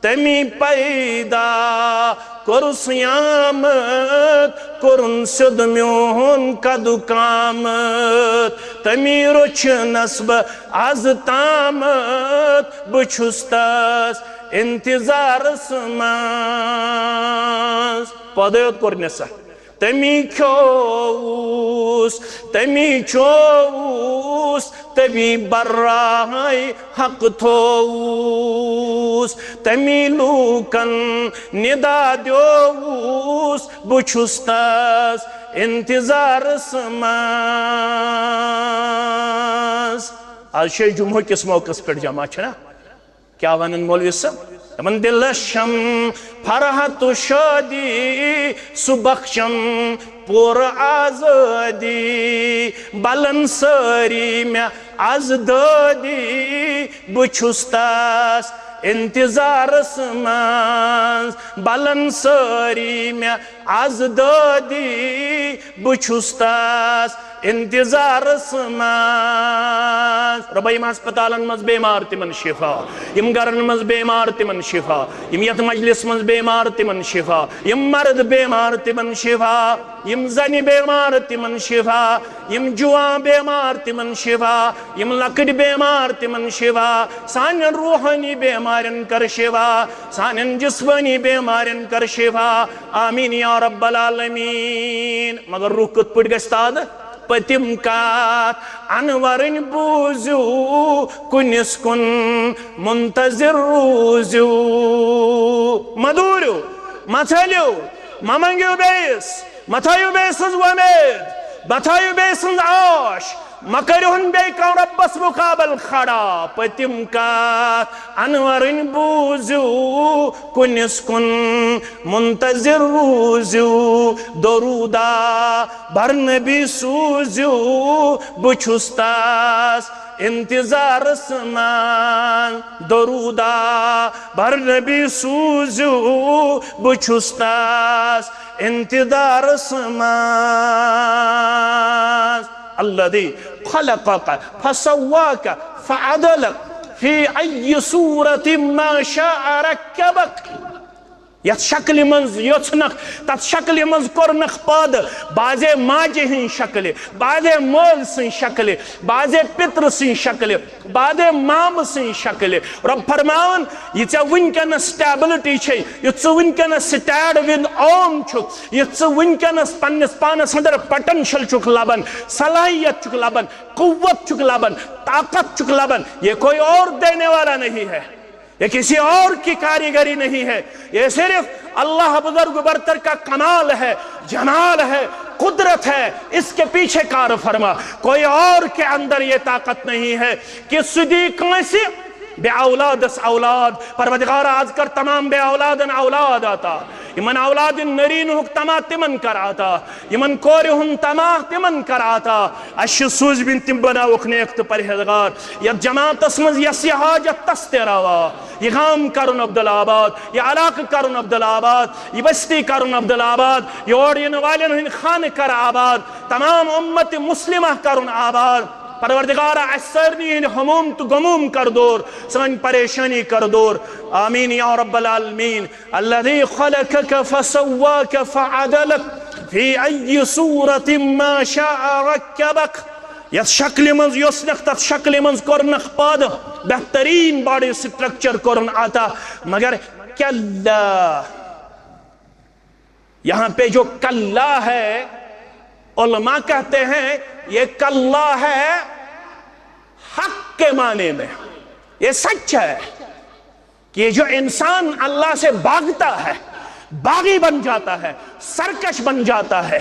تٔمی پیدا کوٚرُس یامت، کوٚرُن سیوٚد میون قدُ قامت۔ تٔمی روٚچھنس بہٕ از تامت، بہٕ چھُس تس انتظارس منٛز۔ پٲدٕ یوت کوٚر نہٕ سا۔ تٔمی کھیوٚوُس، تٔمی چوٚوُس، تٔمی برٛاے حق تھوٚوُس، تٔمی لوٗکن ندا دیوٚوُس، بہٕ چھُس تس انتظارس منٛز۔ از چھِ أسۍ جمعہ کِس موقعس پٮ۪ٹھ جمع، چھِنا؟ کیٛاہ ونان مولوی صٲب؟ دپان، دلس چھم فرحت و شادی، سُہ بخشم پورٕ آزٲدی۔ بلن سٲری مےٚ از دٲدی، بہٕ چھُس تس انتظارس منٛز۔ بلن سٲری مےٚ از دٲدی، بہٕ چھُس تس انتظارس منٛز۔ رۄبہ، یِم ہسپتالن منٛز بیمار، تِمن شفا۔ یِم گرن منٛز بیمار، تِمن شفا۔ یِم یتھ مجلس منٛز بیمار، تِمن شفا۔ یِم مرد بیمار، تِمن شفا۔ یِم زنہِ بیمار، تِمن شفا۔ یِم جوان بیمار، تِمن شفا۔ یِم لۄکٕٹۍ بیمار، تِمن شفا۔ سانٮ۪ن روحٲنی بیمارٮ۪ن کر شفا۔ سانٮ۪ن جسمٲنی بیمارٮ۪ن کر شفا۔ آمین یا رب العالمین۔ مگر روح کِتھ پٲٹھۍ گژھِ تازٕ؟ پٔتِم کتھ انورٕنۍ بوٗزِو، کُنِس کُن منتظر روٗزِو۔ مہ دوٗرِو، مہ ژھٔلِو، مہ منٛگِو بیٚیِس، مہ تھٲیِو بیٚیہِ سٕنٛز وۄمید، مہ تھٲیِو بیٚیہِ سٕنٛز آش، مہ کٔرِہُن بیٚیہِ کانٛہہ رۄبس مُقابل کھڑا۔ پٔتِم کتھ انورٕنۍ بوٗزِو، کُنِس کُن منتظر روٗزِو۔ درودہ بر نبی سوٗزِو، بہٕ چھُس تس انتظارس منٛز۔ درودہ بر نبی سوٗزِو، بہٕ چھُس تس انتظارس منٛز۔ الذی خلقک فسواک فعدلک فی ای صورت ما شاء رکبک۔ یتھ شکلہِ منٛز یوژھنکھ، تتھ شکلہِ منٛز کوٚرنکھ پٲدٕ۔ بعضے ماجہِ ہٕنٛز شکلہِ، بعضے مٲلۍ سٕنٛز شکلہِ، بعضے پِترٕ سٕنٛز شکلہِ، بعضے مامہٕ سٕنٛز شکلہِ۔ رۄب فرماوان، یہِ ژےٚ وٕنکیٚنس stability چھے، یُتھ ژٕ وٕنکیٚنس stand with arm چھُکھ، یُتھ ژٕ وٕنکیٚنس پننِس پانس اندر potential چھُکھ لبان، صلاحیت چھُکھ لبان، قوت چھُکھ لبان، طاقت چھُکھ لبان، یہ کوئی اور دینے والا نہیں ہے۔ یہ کسی اور کی کاریگری نہیں ہے، یہ صرف اللہ بزرگ برتر کا کمال ہے، جمال ہے، قدرت ہے۔ اس کے پیچھے کار فرما، کوئی اور کے اندر یہ طاقت نہیں ہے۔ کہ سدی کانسی بے اولادس اولاد، پروردگار، از کر تمام بے اولادن اولاد عطا، یمن اولادن نرین ہک تما تمن کر عطا، یمن کورِ ہُنٛد تما تمن کر عطا۔ اسہِ چھِ سوٗزمٕتۍ تِم بناوُکھ نیک تہٕ پرہیزگار۔ یتھ جماعتس منٛز یس یہِ حاجت تس تہِ روا۔ یہِ گام کرُن عبدالآباد، یہِ علاقہٕ کرُن عبدالآباد، یہِ بستی کرُن عبدالآباد، یور یِنہٕ والٮ۪ن ہٕنٛدۍ خانہٕ کر آباد، تمام امت مسلمہ کرُن آباد۔ پروردگارا، اسہِ سارنٕے ہٕنٛدۍ ہموم تہٕ غموم کر دور، سٲنۍ پریشانی کر دور۔ آمین یا رب العالمین۔ الذي خلقك فسواك فعدلك في أي صورة ما شاء ركبك۔ یتھ شکلہِ منٛز یوژھنکھ، تتھ شکلہِ منٛز کوٚرنکھ پٲدٕ، بہترین body structure کوٚرُن عطا۔ مگر کلا، یہاں پہ جو کلا ہے، علماء کہتے ہیں یہ کلا ہے حق کے معنی میں، یہ سچ ہے کہ جو انسان اللہ سے بھاگتا ہے، باغی بن جاتا ہے، سرکش بن جاتا ہے،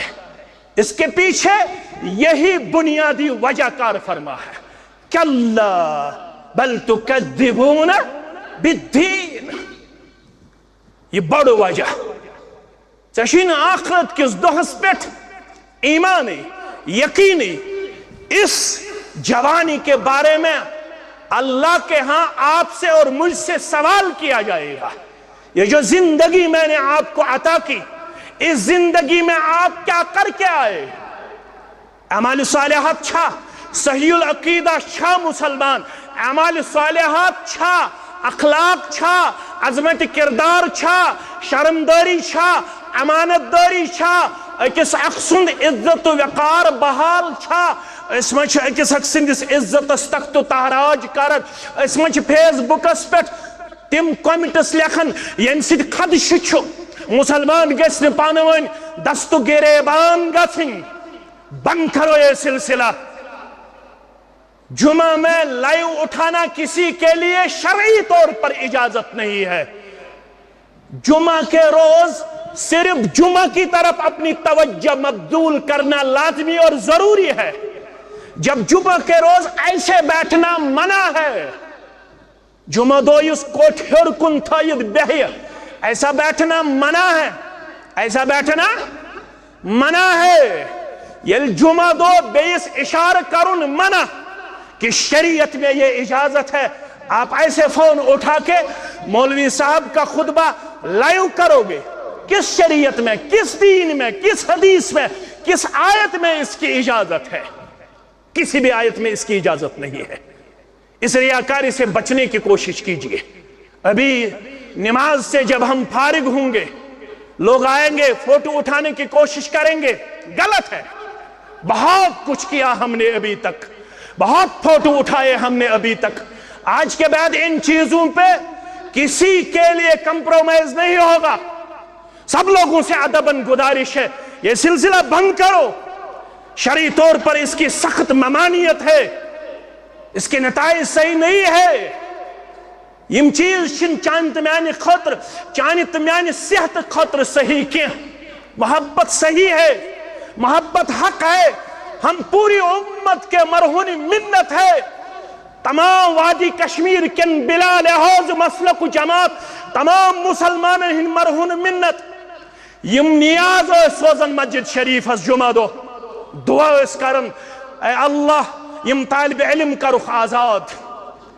اس کے پیچھے یہی بنیادی وجہ کار فرما ہے۔ کلا بل تکذبون بالدین۔ یہ بڑ وجہ۔ ژےٚ چھُے نہٕ آخرت کِس دۄہس پٮ۪ٹھ ایمانٕے، یقینٕے۔ اس جوانی کے بارے میں اللہ کے ہاں آپ سے اور مجھ سے سوال کیا جائے گا۔ یہ جو زندگی میں نے آپ کو عطا کی، اس زندگی میں آپ کیا کر کے آئے؟ اعمال صالحات چھا؟ صحیح العقیدہ چھا مسلمان؟ اعمال صالحات چھا؟ اخلاق چھا؟ عظمت کردار چھا؟ شرمداری چھا؟ امانت داری چھا؟ أکِس اکھ سُنٛد عزت و وقار بحال چھا؟ أسۍ ما چھِ أکِس اکھ سٕنٛدِس عزتس تخت و تاراج کران؟ أسۍ ما چھِ فیس بُکس پٮ۪ٹھ تِم comments لیکھان، ییٚمہِ سۭتۍ خدشہٕ چھُ مسلمان گژھِ نہٕ پانہٕ ؤنۍ دست و گریبان گژھٕنۍ؟ بند کرو یہ سلسلہ۔ جمعہ میں لائیو اٹھانا کسی کے لیے شرعی طور پر اجازت نہیں ہے۔ جمعہ کے روز صرف جمعہ کی طرف اپنی توجہ مبذول کرنا لازمی اور ضروری ہے۔ جب جمعہ کے روز ایسے بیٹھنا منع ہے، جمعہ دۄہ یُس کوٹھ ہیوٚر کُن تھٲیِتھ بیٚہہِ، ایسا بیٹھنا منع ہے، ایسا بیٹھنا منع ہے۔ ییٚلہِ جمعہ دۄہ بیٚیِس اشارٕ کرُن منع کہ شریعت میں یہ اجازت ہے، آپ ایسے فون اٹھا کے مولوی صاحب کا خطبہ لائیو کرو گے، کس شریعت میں، کس دین میں، کس حدیث میں، کس آیت میں اس کی اجازت ہے؟ کسی بھی آیت میں اس کی اجازت نہیں ہے۔ اس ریاکاری سے بچنے کی کوشش کیجیے۔ ابھی نماز سے جب ہم فارغ ہوں گے، لوگ آئیں گے، فوٹو اٹھانے کی کوشش کریں گے، غلط ہے۔ بہت کچھ کیا ہم نے ابھی تک، بہت فوٹو اٹھائے ہم نے ابھی تک۔ آج کے بعد ان چیزوں پہ کسی کے لیے کمپرومائز نہیں ہوگا۔ سب لوگوں سے ادباً گزارش ہے، یہ سلسلہ بند کرو۔ شرعی طور پر اس کی سخت ممانعت ہے، اس کے نتائج صحیح نہیں ہے۔ یم چیز چھن چانہ تہ میانہ خاطر، چانہ تہ میانہ صحت خاطر صحیح کینہہ۔ محبت صحیح ہے، محبت حق ہے، ہم پوری امت کے مرہون منت ہے۔ تمام وادی کشمیر کٮ۪ن بلا لحاظ مسلک و جماعت، تمام مسلمانن ہٕنٛدۍ مرہون منت۔ یم نیاز ٲسۍ سوزان مسجد شریفس جمعہ دۄہ، دعا ٲسۍ کران، اے اللہ، یم طالب علم کرُکھ آزاد۔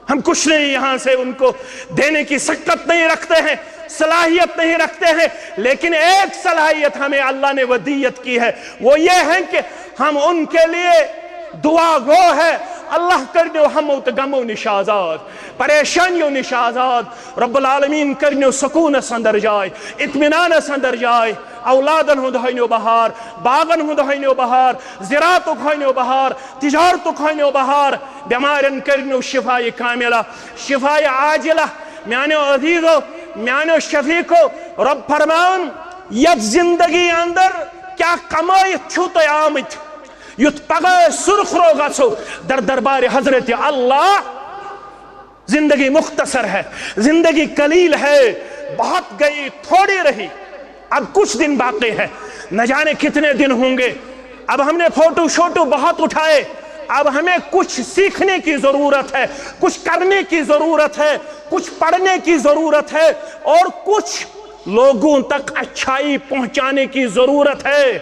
ہم کچھ نہیں یہاں سے ان کو دینے کی سکت نہیں رکھتے ہیں، صلاحیت نہیں رکھتے ہیں، لیکن ایک صلاحیت ہمیں اللہ نے ودیت کی ہے، وہ یہ ہے کہ ہم ان کے لیے دعا گو ہے، اللہ کٔرنیو ہمو تہٕ غمو نِش آزاد، پریشانیو نِش آزاد۔ رب العالمین کٔرنیو سکوٗنس اندر جاے، اطمینانس اندر جاے۔ اولادن ہُنٛد ہٲینیو بہار، باغن ہُنٛد ہٲینیو بہار، زراعتُک ہٲینیو بہار، تجارتُک ہٲینیو بہار۔ بٮ۪مارٮ۪ن کٔرنیو شفایہِ کاملہ، شفایہِ عاجلہ۔ میانیو عزیزو، میانیو شفیقو، رب فرماوان، یتھ زندگی اندر کیٛاہ کمٲیِتھ چھِو تُہۍ آمٕتۍ؟ یُتھ پگاہ أسۍ سرخ رو گژھو، در دربار حضرت اللہ۔ زندگی مختصر ہے، زندگی قلیل ہے، بہت گئی، تھوڑی رہی، اب کچھ دن باقی ہے۔ نہ جانے کتنے دن ہوں گے۔ اب ہم نے فوٹو شوٹو بہت اٹھائے، اب ہمیں کچھ سیکھنے کی ضرورت ہے، کچھ کرنے کی ضرورت ہے، کچھ پڑھنے کی ضرورت ہے، اور کچھ لوگوں تک اچھائی پہنچانے کی ضرورت ہے۔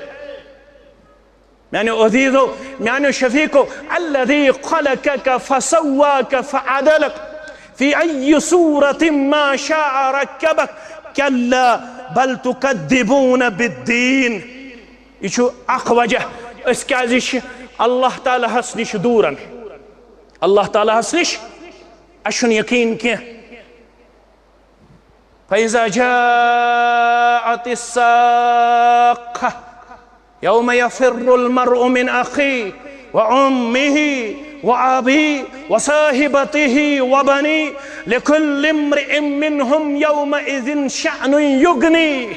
میانیو عزیزو، میانیو شفیقو، الذي خلقك فسواك فعدلك في أي صورة ما شاء ركبك، كلا بل تكذبون بالدين۔ یہ چھُ اکھ وجہ أسۍ کیازِ چھِ اللہ تعالیٰ ہس نِش دوٗرن۔ اللہ تعالیٰ ہس نِش اَسہِ چھُنہٕ یقین کینٛہہ۔ فإذا جاءت الصاخة يوم يفر المرء من أخيه وأمه وأبيه وصاحبته وبنيه لكل امرئ منهم يومئذ شأن يغنيه۔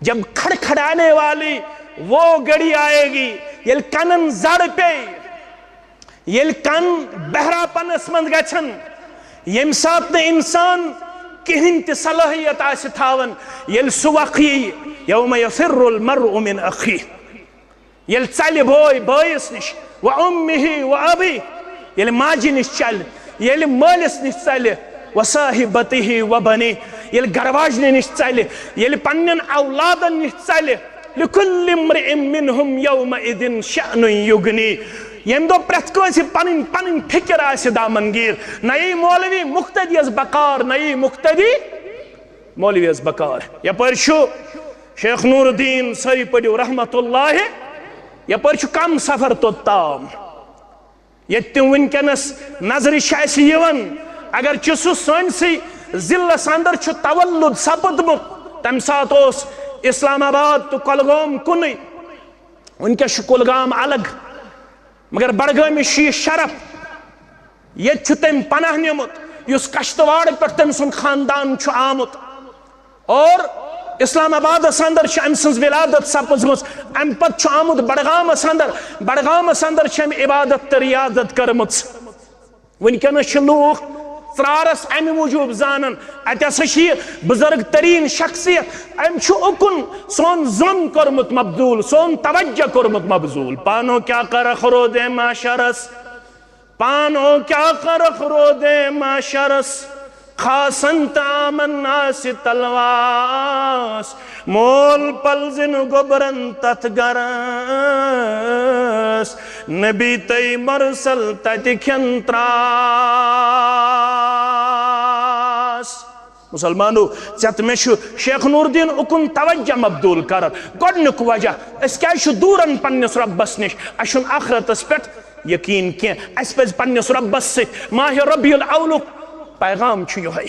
جب کھڑکھڑانے والی وہ گھڑی آئے گی، ییٚلہِ کنن زڑ پیٚیہِ، ییٚلہِ کن بہراپنس منٛز گژھن، ییٚمہِ ساتہٕ نہٕ انسان کِہینۍ تہِ صلٲحیت آسہِ تھاوان، ییٚلہِ سُہ وق یی، یوم یفر المرء من اخیہ، ییٚلہِ ژلہِ بوے بٲیِس نِش، و امہ و ابی، ییٚلہِ ماجہِ نِش ژلہِ، ییٚلہِ مٲلِس نِش ژلہِ، و صاحبتہ و بنی، ییٚلہِ گرواجنہِ نِش ژلہِ، ییٚلہِ پننٮ۪ن اولادن نِش ژلہِ، لکل امرئ منہم یومئذ شأن یغنی۔ ییٚمہِ دۄہ پرٛٮ۪تھ کٲنٛسہِ پنٕنۍ پنٕنۍ فکر آسہِ دامنگیر، نہ یی مولوی مقتدیس بکار، نہ یی مقتدی مولویس بکار۔ یپٲرۍ چھُ شیخ نور الدین، سٲری پٔرِو رحمت اللہ، یپٲرۍ چھُ کم سفر توٚت تام۔ ییٚتہِ تِم وٕنکیٚنس نظرِ چھِ اَسہِ یِوان، اگر چھُ سُہ سٲنسٕے ضلعس اندر چھُ تولد سپُدمُت، تمہِ ساتہٕ اوس اسلام آباد تہٕ کۄلگوم کُنُے، وٕنکیٚس چھُ کۄلگام الگ، مگر بڈگٲمِس چھُ یہِ شرف، ییٚتہِ چھُ تٔمۍ پناہ نیومُت یُس کشتواڑ پٮ۪ٹھ تٔمۍ سُنٛد خاندان چھُ آمُت۔ اور اسلام آبادس اندر چھِ أمۍ سٕنٛز ولادت سپٕزمٕژ۔ اَمہِ پتہٕ چھُ آمُت بڈگامس اندر، بڈگامس اندر چھِ أمۍ عبادت تہٕ ریاضت کٔرمٕژ۔ وٕنکیٚنس چھِ لوٗکھ ژرارس اَمہِ موٗجوٗب زانان، اَتہِ ہسا چھِ یہِ بزرگ تریٖن شخصیت، أمۍ چھُ اُکُن سون ظۄن کوٚرمُت مبذول، سون توجہ کوٚرمُت مبذول۔ پانو کیا کرکھ رودے معاشرس، پانو کیا کرکھ رودے معاشرس، خاصن تہٕ عامن آسہِ تلواس، مول پلزن گوٚبرن تتھ گرس، نبی تہٕ مرسل تتہِ کھٮ۪ن تراس۔ مسلمانو، ژےٚ تہٕ مےٚ چھُ شیخ نور الدین اُکُن توجہ مبذول کران۔ گۄڈٕنیُک وجہ، أسۍ کیازِ چھِ دوٗرن پننِس رۄبس نِش؟ اَسہِ چھُنہٕ آخرتس پٮ۪ٹھ یقین کینٛہہ۔ اَسہِ پزِ پننِس رۄبس سۭتۍ ماہِ ربیع الاولُک پیغام چھُ یِہوٚے۔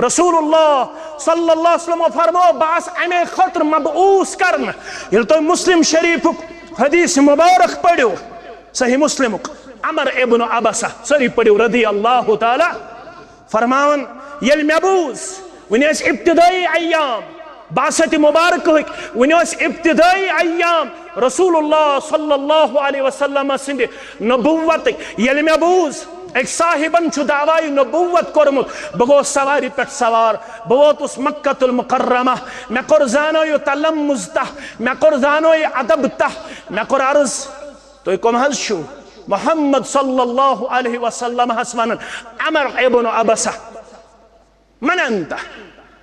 رسول اللہ صلی اللہ علیہ وسلم فرمو، بہٕ آس امے خٲطرٕ مبعوث کرنہٕ۔ ییٚلہِ تُہۍ مسلم شریفُک حدیث مبارک پٔرِو، صحیح مسلمُک، عمر ابن عبسہ، سٲری پٔرِو رضی اللہ تعالیٰ، فرماوان، ییٚلہِ مےٚ بوٗز، وٕنہِ ٲسۍ ابتدٲیی ایام بعثت مبارکہٕکۍ، وٕنہِ ٲسۍ ابتدٲیی ایام رسول اللہ صلی اللہ علیہ وسلم سٕنٛدِ نبوتٕکۍ۔ ییٚلہِ مےٚ بوٗز، أکۍ صاحبن چھُ دعویٰ نبوت کوٚرمُت، بہٕ گوس سوارِ پٮ۪ٹھ سوار، بہٕ ووتُس مکہ المکرمہ، مےٚ کوٚر زانو یہِ تلمذ تہ، مےٚ کوٚر زانو یہِ ادب تہ، مےٚ کوٚر عرض، تُہۍ کٕم حظ چھِو؟ محمد صلی اللہ علیہ وسلم ہس ونان، عمر ابن عبسہ، من انت؟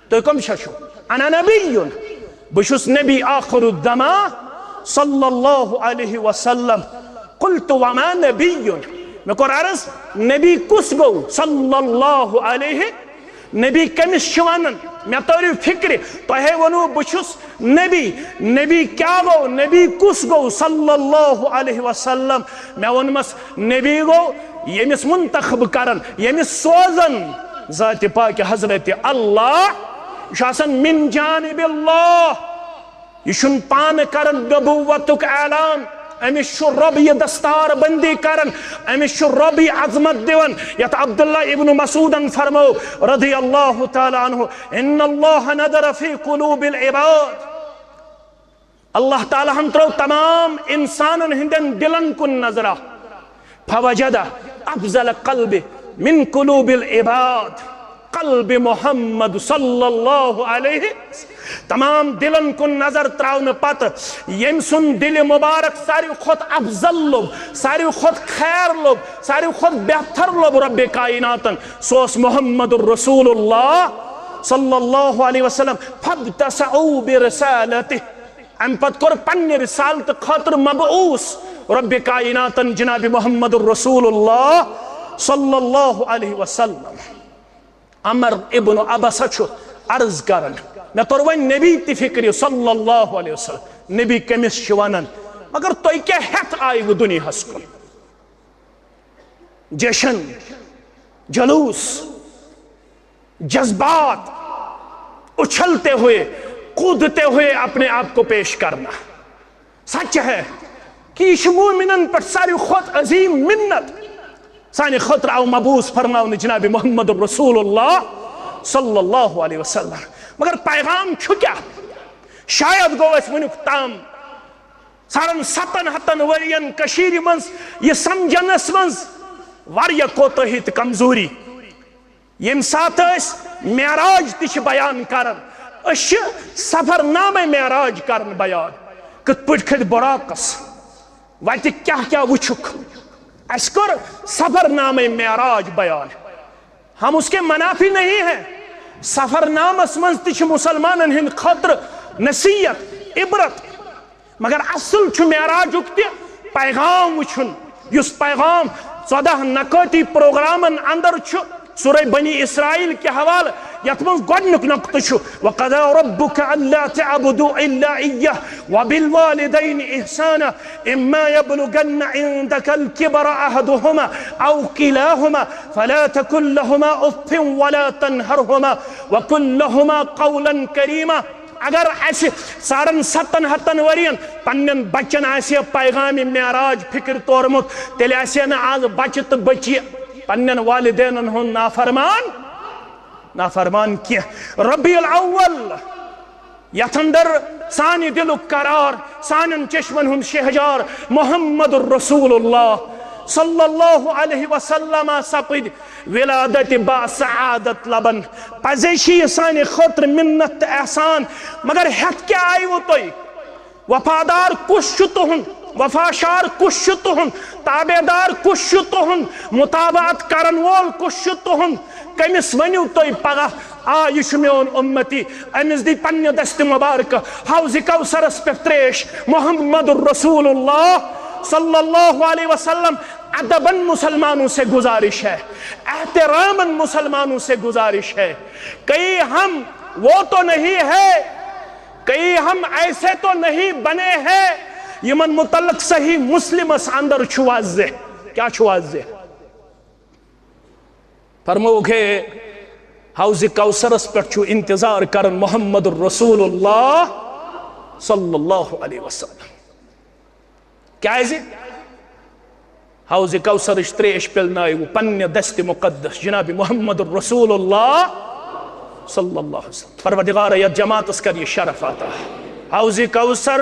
تُہۍ کٕم چھِو؟ انا نبی، بہٕ چھُس نبی آخر الزمان صلی اللہ علیہ وسلم۔ قلت وما نبی؟ مےٚ کوٚر عرض، نبی کُس گوٚو صلی اللہ علیہ؟ نبی کٔمِس چھِ وَنان؟ مےٚ تٲرِو فِکرِ، تۄہے ووٚنوُ بہٕ چھُس نبی۔ نبی کیٛاہ گوٚو؟ نبی کُس گوٚو؟ صلی اللہ علیہ وسلم۔ مےٚ ووٚنمَس، نبی گوٚو ییٚمِس منتخب کران، ییٚمِس سوزان ذاتِ پاکِ حضرت اللہ۔ یہِ چھُ آسان من جانب اللہ۔ یہِ چھُنہٕ پانہٕ کران نبوتُک اعلان، أمِس چھُ رۄب یہِ دستار بندی کران، أمِس چھُ رۄب یہِ عظمت دِوان۔ یتھ عبداللہ ابن مسعودن فرمو رضی اللہ تعالیٰ عنہ، ان اللہ نظر فی قلوب العباد۔ اللہ تعالیٰ ہن ترٲو تمام انسانن ہٕنٛدٮ۪ن دِلن کُن نظرا۔ فوجد افضل قلب من قلوب العباد، قلب محمد صلی اللہ علیہ۔ تمام دِلن کُن نظر تراونہٕ پتہٕ ییٚمۍ سُنٛد دِلِ مبارک ساروی کھۄتہٕ افضل لوٚب، ساروی کھۄتہٕ خیر لوٚب، ساروی کھۄتہٕ بہتر لوٚب رۄبِ کائناتن، سُہ اوس محمد رسول اللہ صلی اللہ علیہ وسلم۔ فابتسعوا برسالته۔ امہِ پتہٕ کوٚر پننہِ رسالتہٕ خٲطرٕ مبعوث رۄبِ کائناتن جناب محمد رسول اللہ صلی اللہ علیہ وسلم۔ عمر ابن عبسہ چھُ عرض کران، مےٚ توٚر وۄنۍ نبی تہِ فکرِ صلی اللہ علیہ وسلم، نبی کٔمِس چھِ ونان؟ مگر تُہۍ کیٛاہ ہٮ۪تھ آیوٕ دُنیاہس کُن؟ جشن، جلوس، جذبات، اچھلتے ہوئے، کودتے ہوئے اپنے آپ کو پیش کرنا۔ سچ ہے کہ یہ چھُ مومنن پٮ۪ٹھ ساروی کھۄتہٕ عظیم منت۔ سانہِ خٲطرٕ آو مبعوث فرماونہٕ جناب محمد رسول اللہ صلی اللہ علیہ وسلم۔ مگر پیغام چھُ کیٛاہ؟ شاید گوٚو اَسہِ وٕنیُک تام ساڑن ستن ہتن ؤرین کٔشیٖرِ منٛز یہِ سمجھنس منٛز واریاہ کوتٲہی تہٕ کمزوری۔ ییٚمہِ ساتہٕ أسۍ معراج تہِ چھِ بیان کران، أسۍ چھِ سفر نامے معراج کران بیان۔ کِتھ پٲٹھۍ کھٔتۍ براقس، وتہِ کیٛاہ کیٛاہ وٕچھُکھ، اَسہِ کوٚر سفر نامے معراج بیان۔ ہم اس کے منافی نہیں ہیں۔ سفر نامس منٛز تہِ چھِ مسلمانن ہٕنٛدِ خٲطرٕ نصیحت، عبرت۔ مگر اصل چھُ معراجُک تہِ پیغام وٕچھُن، یُس پیغام ژۄدہ نکٲتی پروگرامن اندر چھُ۔ سورہ بنی اسرائیل کہِ حوالہٕ، یتھ منٛز گۄڈنیُک نقطہٕ چھُ، وقضى ربك الا تعبدوا الا اياه وبالوالدين احسانا اما يبلغن عندك الكبر احدهما او كلاهما فلا تقل لهما اف ولا تنهرهما وقل لهما قولا كريما۔ اگر اسہِ ساڑن ستن ہتن ورین پننٮ۪ن بچن آسہِ ہا پیغام معراج فکر تورمُت، تیٚلہِ آسہِ ہا نہٕ آز بچہِ تہٕ بچی پننٮ۪ن والدینن ہُنٛد نافرمان، نافرمان کینٛہہ۔ ربیع الاول، یتھ اندر سانہِ دلُک قرار، سانٮ۪ن چشمن ہُنٛد شہجار محمد رسول اللہ صلی اللہ علیہ وسلم سپٕدۍ ولادت با سعادت لبن۔ پزے چھِ یہِ سانہِ خٲطرٕ منت تہٕ احسان، مگر ہٮ۪تھ کیٛاہ آیوٕ تُہۍ؟ وفادار کُس چھُ تُہُنٛد؟ وفاشار کُس چھُ تُہُنٛد؟ تابعدار کُس چھُ تُہُنٛد؟ متابعت کرن وول کُس چھُ تُہُنٛد؟ کٔمِس ؤنِو تُہۍ پگاہ، آ، یہِ چھُ میون اُمتی، أمِس دی پننہِ دستِ مبارکہٕ حوضِ کوثرس پٮ۪ٹھ تریش؟ محمد رسول اللہ صلی اللہ علیہ وسلم۔ ادبن مسلمانوں سے گزارش ہے، احترامن مسلمانوں سے گزارش ہے، کہیں ہم وہ تو نہیں ہے، کہیں ہم ایسے تو نہیں بنے ہیں۔ یمن متعلق صحیح مسلمس اندر چھُ واضح۔ کیا چھُ واضح؟ فرمووُکھ ہے، حوضِ کوثرس پٮ۪ٹھ چھُ انتظار کران محمد رسول اللہ صلی اللہ علیہ وسلم۔ کیازِ؟ حوضِ کوثرٕچ تریش پِلنٲیِو پننہِ دستِ مقدس جناب محمد رسول اللہ صلی اللہ علیہ وسلم۔ پروردگار، یتھ جماعتس کر یہِ شرف عطا۔ حوضِ کوثر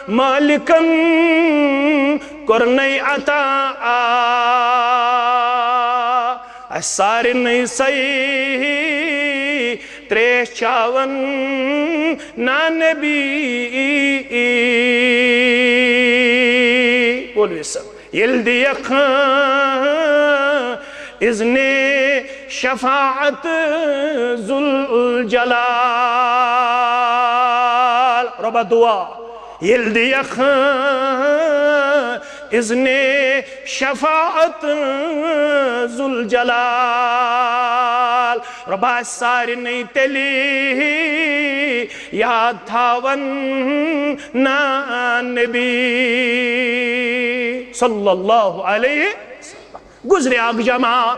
مالکن کوٚرنے عطا، آ، اسہِ سارنٕے سہی تریش چاون نا نبی۔ بولو سا، ییٚلہِ دِیَکھ اذنِ شفاعت ذوالجلال۔ رۄبا دعا، ییٚلہِ دِیَکھ اذنِ شفاعت ذوالجلال۔ رۄبا، سارنٕے تیٚلہِ یاد تھاوَن نا نبی صلی اللہ علیہ وسلم۔ گزرے اکھ جماعت،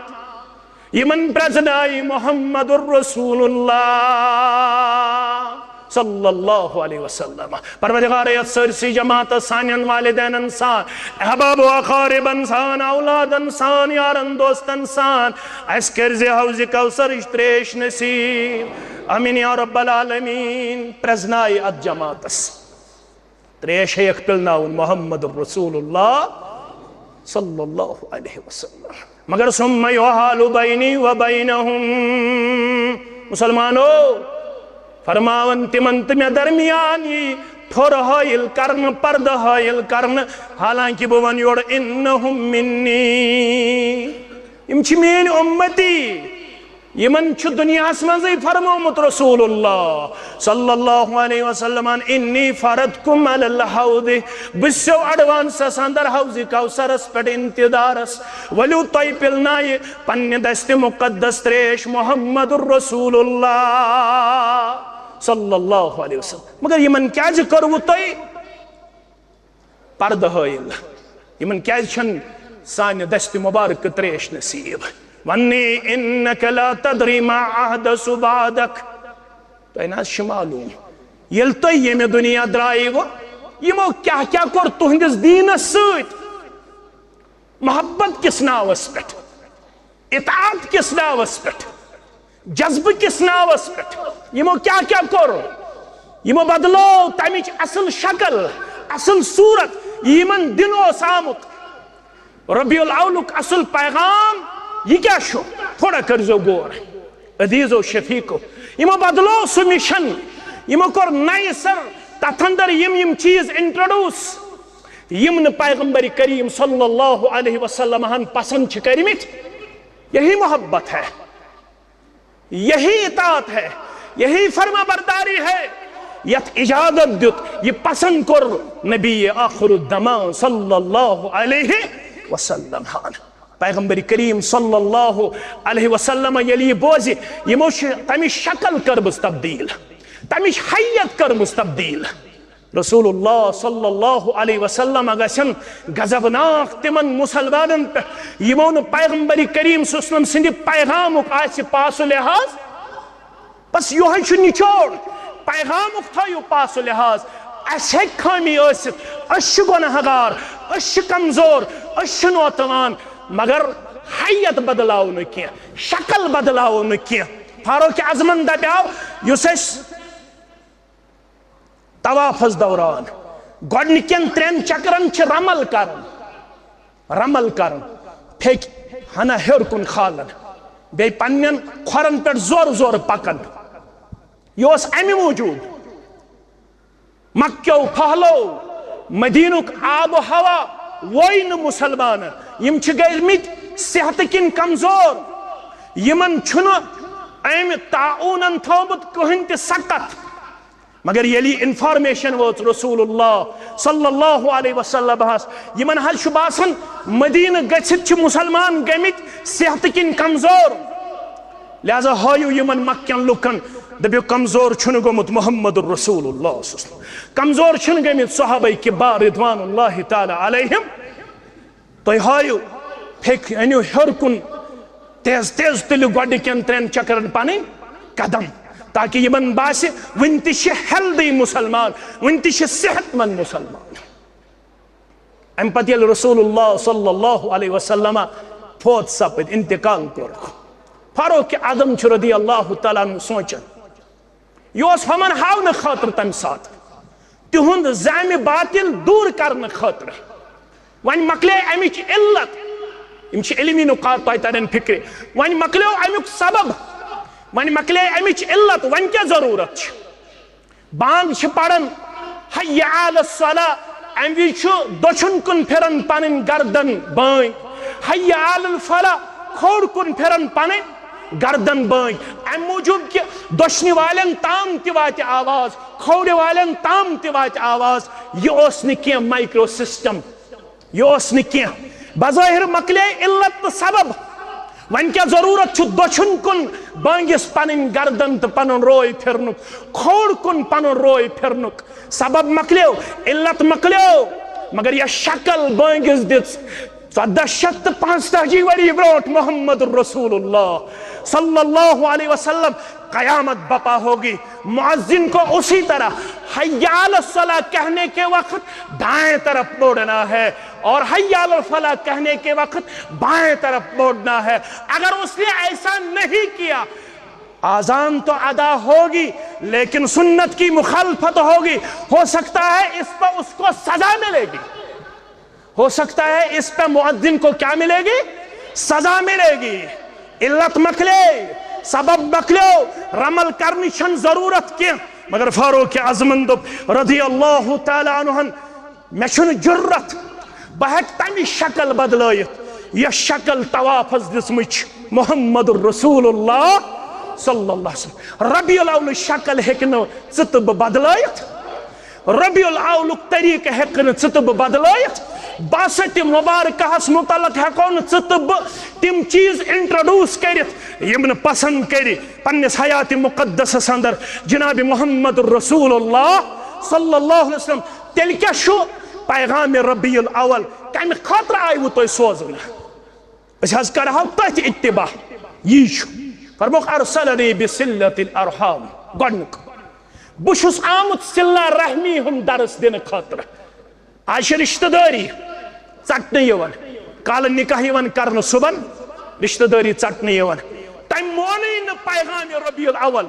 یمن پرزنائی محمد رسول اللہ صلی اللہ علیہ وسلم۔ پروردگار، یتھ سٲرسٕے جماعتس، سانٮ۪ن والدینن سان، احباب و اقاربن سان، اولادن سان، یارن دوستن سان، اسہِ کٔرزِ حوض کوثرٕچ تریش نصیب۔ آمین یا رب العالمین۔ پرزنائی اتھ جماعتس۔ تریش ہیٚیَکھ پِلناوُن محمد رسول اللہ صلی اللہ علیہ وسلم۔ مگر ثم یحال بینی و بینہم، مسلمانو، فرماون تِمن تہٕ مےٚ درمیان یی ٹھوٚر حٲیِل کرنہٕ، پردٕ حٲیِل کرنہٕ، حالانکہ بہٕ ونہٕ یورٕ انہم منی، یِم چھِ میٲنۍ اُمتی۔ یِمن چھُ دُنیاہس منٛزٕے فرمومُت رسول اللہ صلی اللہ علیہ وسلمن، "انی فرضتکم علی الحوض"، بہٕ چھُسو ایڈوانسس اندر حوض کوثرس پٮ۪ٹھ انتظارس، ؤلِو تۄہہِ پِلنایہِ پننہِ دستِ مقدس تریش محمد رسول اللہ صلی اللہ علیہ وسلم۔ مگر یِمن کیازِ کٔروٕ تۄہہِ پردٕ حٲیِل؟ یِمن کیازِ چھَنہٕ سانہِ دستِ مبارکہٕ تریش نصیب؟ ونی انک لا تدری ما احدث بعدک۔ تۄہہِ نہ حظ چھِ معلوم، ییٚلہِ تُہۍ ییٚمہِ دُنیا درٛایہِ وٕ، یِمو کیٛاہ کیٛاہ کوٚر تُہنٛدِس دیٖنس سۭتۍ؟ محبت کِس ناوس پٮ۪ٹھ، اطاعت کِس ناوس پٮ۪ٹھ، جذبہٕ کِس ناوس پٮ۪ٹھ یِمو کیٛاہ کیٛاہ کوٚر؟ یِمو بدلو تمِچ اصل شکل، اصل صورت، یہِ یِمن دِنہٕ اوس آمُت۔ ربیع الاولُک اصل پیغام یہِ کیٛاہ چھُ؟ تھوڑا کٔرزیو غور۔ عزیزو شفیقو، یِمو بدلو سُہ مِشن، یِمو کوٚر نَیہِ سر تتھ اندر یِم یِم چیٖز انٹروڈیوس، یِم نہٕ پیغمبر کریم صلی اللہ علیہ وسلم ہن پسند چھِ کٔرمٕتۍ۔ یہی محبت ہے، یہی اطاعت ہے، یہی فرما برداری ہے، یتھ اجازت دیُت، یہِ پسند کوٚر نبی آخر الزمان صلی اللہ علیہ وسلم ہن۔ پیغمبر کریم صلی اللہ علیہ وسلم ییٚلہِ یہِ بوزِ، یِمو چھِ تمِچ شکل کٔرمٕژ تبدیل، تمِچ حیت کٔرمٕژ تبدیل۔ رسول اللہ صلی اللہ علیہ وسلم گژھن غضبناک تِمن مسلمانن پٮ۪ٹھ یِمو نہٕ پیغمبر کریم صلی اللہ علیہ وسلم سٕنٛدِ پیغامُک آسہِ پاس و لحاظ۔ بس یِہوٚے چھُ نچوڑ، پیغامُک تھٲیِو پاس و لحاظ۔ اَسہِ ہیٚکہِ خٲمی ٲسِتھ، أسۍ چھِ گۄناہ گار، أسۍ چھِ کمزور، أسۍ چھِ نوتوان، مگر حیت بدلاوو نہٕ کینٛہہ، شکل بدلاوو نہٕ کینٛہہ۔ فاروق اعظمن دپیاو، یُس اَسہِ طوافس دوران گۄڈنِکٮ۪ن ترٛٮ۪ن چکرن چھِ رمل کران، رمل کران، پھیٚکۍ ہنا ہیوٚر کُن کھالان، بیٚیہِ پننٮ۪ن کھۄرن پٮ۪ٹھ زورٕ زورٕ پکان۔ یہِ اوس امہِ موٗجوٗب، مکیو پھہلو، مدینُک آب و ہوا ووے نہٕ مسلمانن۔ یِم چھِ گٔمٕتۍ صحتہٕ کِنۍ کمزور، یِمن چھُنہٕ امہِ طاعوٗنن تھوٚومُت کٕہٕنۍ تہِ سکت۔ مگر ییٚلہِ یہِ انفارمیشن وٲژ رسول اللہ صلی اللہ علیہ وسلمس، یِمن حظ چھُ باسان مدینہ گٔژھِتھ چھِ مسلمان گٔمٕتۍ صحتہٕ کِنۍ کمزور، لہذا ہٲیِو یِمن مکہ کٮ۪ن لُکن، دٔپِو، کمزور چھُنہٕ گوٚمُت محمد رسول اللہ صلی اللہ علیہ وسلم، کمزور چھِنہٕ گٔمٕتۍ صحابہ کبار رضوان اللہ تعالی علیہم۔ تُہۍ ہٲیِو، پھیٚکۍ أنِو ہیوٚر کُن، تیز تیز تُلِو گۄڈٕنِکٮ۪ن ترٛٮ۪ن چکرن پنٕنۍ قدم، تاکہ یِمن باسہِ وُنہِ تہِ چھِ ہیلدی مسلمان، وُنہِ تہِ چھِ صحت مند مسلمان۔ امہِ پتہٕ ییٚلہِ رسول اللہ صلی اللہ علیہ وسلم فوت سپٕدۍ، انتقال کوٚر، فاروق اعظم چھُ رضی اللہ تعالیٰ عنہ سونچان، یہِ اوس ہُمن ہاونہٕ خٲطرٕ تمہِ ساتہٕ، تِہُنٛد زامِ باطل دوٗر کرنہٕ خٲطرٕ۔ وۄنۍ مۄکلے امِچ علت، یِم چھِ علمی نقاط تۄہہِ ترن فکرِ۔ وۄنۍ مۄکلیو امیُک سبب، وۄنۍ مۄکلے امِچ علت، وۄنۍ کیٛاہ ضروٗرت چھِ؟ بانگ چھِ پران، حی علی الصلاۃ، امہِ وِزِ چھُ دٔچھُن کُن پھران پنٕنۍ گردن بٲنۍ، حی علی الفلاح، کھوٚر کُن پھران پنٕنۍ گردن بٲنگۍ، امہِ موٗجوٗب کہِ دٔچھنہِ والٮ۪ن تام تہِ واتہِ آواز، کھوورِ والٮ۪ن تام تہِ واتہِ آواز۔ یہِ اوس نہٕ کینٛہہ مایکرو سسٹم، یہِ اوس نہٕ کینٛہہ۔ بظٲہر مۄکلے علت تہٕ سبب۔ وۄنۍ کیٛاہ ضروٗرت چھُ دٔچھُن کُن بٲنگِس پنٕنۍ گردن تہٕ پنُن روے پھِرنُک، کھووُر کُن پنُن روے پھِرنُک؟ سبب مۄکلیو، علت مۄکلیو، مگر یۄس شکل بٲنگِس دِژ، ژۄدہ شیٚتھ تہٕ پانٛژتٲجی ؤری برونٛٹھ محمد رسول اللہ صلی اللہ علیہ وسلم، قیامت بپا ہوگی۔ مؤذن کو اسی طرح حی علی الصلاۃ کہنے کے وقت دائیں طرف موڑنا ہے اور حی علی الفلاح کہنے کے وقت بائیں طرف موڑنا ہے۔ اگر اس نے ایسا نہیں کیا، اذان تو ادا ہوگی، لیکن سنت کی مخالفت ہوگی۔ ہو سکتا ہے اس پر اس کو سزا ملے گی، ہو سکتا ہے اس پہ مؤذن کو کیا ملے گی؟ سزا ملے گی۔ علت مۄکلے، سبب مۄکلیو، رمل کرنٕچ چھنہٕ ضروٗرت کینٛہہ۔ مگر فاروق اعظمن دوٚپ رضی اللہ تعالیٰ عنہن، مےٚ چھُنہٕ جُرت، بہٕ ہیٚکہٕ تَمِچ شکل بدلٲیِتھ، یۄس شکل طوافس دِژمٕژ چھِ محمد رسول اللہ صلی اللہ علیہ وسلم۔ ربیع الاولٕچ شکل ہیٚکہِ نہٕ ژٕ تہٕ بہٕ بدلٲیِتھ۔ ربیع الاولُک طریٖقہٕ ہیٚکہٕ نہٕ ژٕ تہٕ بہٕ بدلٲیِتھ۔ بعثت مبارکہس متعلق ہیٚکو نہٕ ژٕ تہٕ بہٕ تِم چیٖز introduce کٔرِتھ، یِم نہٕ پسند کٔرِ پننِس حیات مقدسس اندر جناب محمد رسول اللہ صلی اللہ علیہ وسلم۔ تیٚلہِ کیٛاہ چھُ پیغام ربیع الاول؟ کمہِ خٲطرٕ آیوٕ تۄہہِ سوزنہٕ؟ أسۍ حظ کرہو تٔتھۍ اتباع۔ یی چھُ۔ فرموکھ، "ارسلنی بصلۃ الارحام"۔ گۄڈنیُک، بہٕ چھُس آمُت صلہ رحمی ہُنٛد درس دِنہٕ خٲطرٕ۔ آز چھِ رشتہٕ دٲری ژٹنہٕ یِوان، کالہٕ نکاح یِوان کرنہٕ، صبحن رشتہٕ دٲری ژٹنہٕ یِوان۔ تٔمۍ مونٕے نہٕ پیغام ربیع الاول،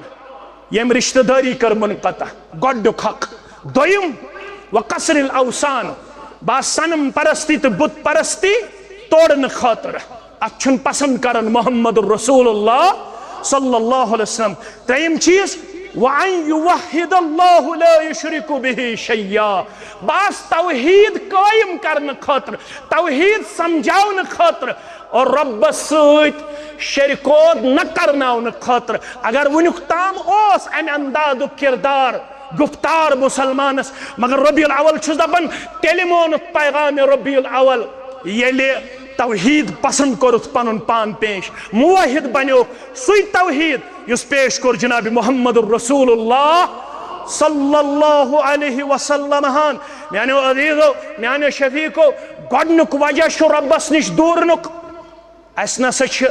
ییٚمۍ رشتہٕ دٲری کٔر منقطع۔ گۄڈنیُک حق۔ دوٚیِم، وقصر الاوثان، بس صنم پرستی تہٕ بت پرستی توڑنہٕ خٲطرٕ۔ اتھ چھُنہٕ پسند کران محمد رسول اللہ صلی اللہ علیہ وسلم۔ ترٛیٚیِم چیٖز، وَأَن يُوَحِّدَ اللَّهُ لَا يُشْرِكُ بِهِ شَيْئًا۔ بس توحید قٲیِم کرنہٕ خٲطرٕ، توحید سمجھاونہٕ خٲطرٕ اور رۄبس سۭتۍ شریکوت نہ کرناونہٕ خٲطرٕ۔ اگر وُنیُک تام اوس امہِ اندازُک کردار، گفتار مسلمانس، مگر ربیع الاول چھُس دپان، تیٚلہِ مونُتھ پیغام ربیع الاول، ییٚلہِ توحید پسند کوٚرُتھ پنُن پان پیش، موحد بنیوکھ۔ سُے توحید یُس پیش کوٚر جناب محمد رسول اللہ صلی اللہ علیہ وسلم ہن۔ میانیو عزیزو، میانیو شفیقو، گۄڈنیُک وجہ چھُ رۄبس نِش دوٗرنُک۔ اسہِ نسا چھِ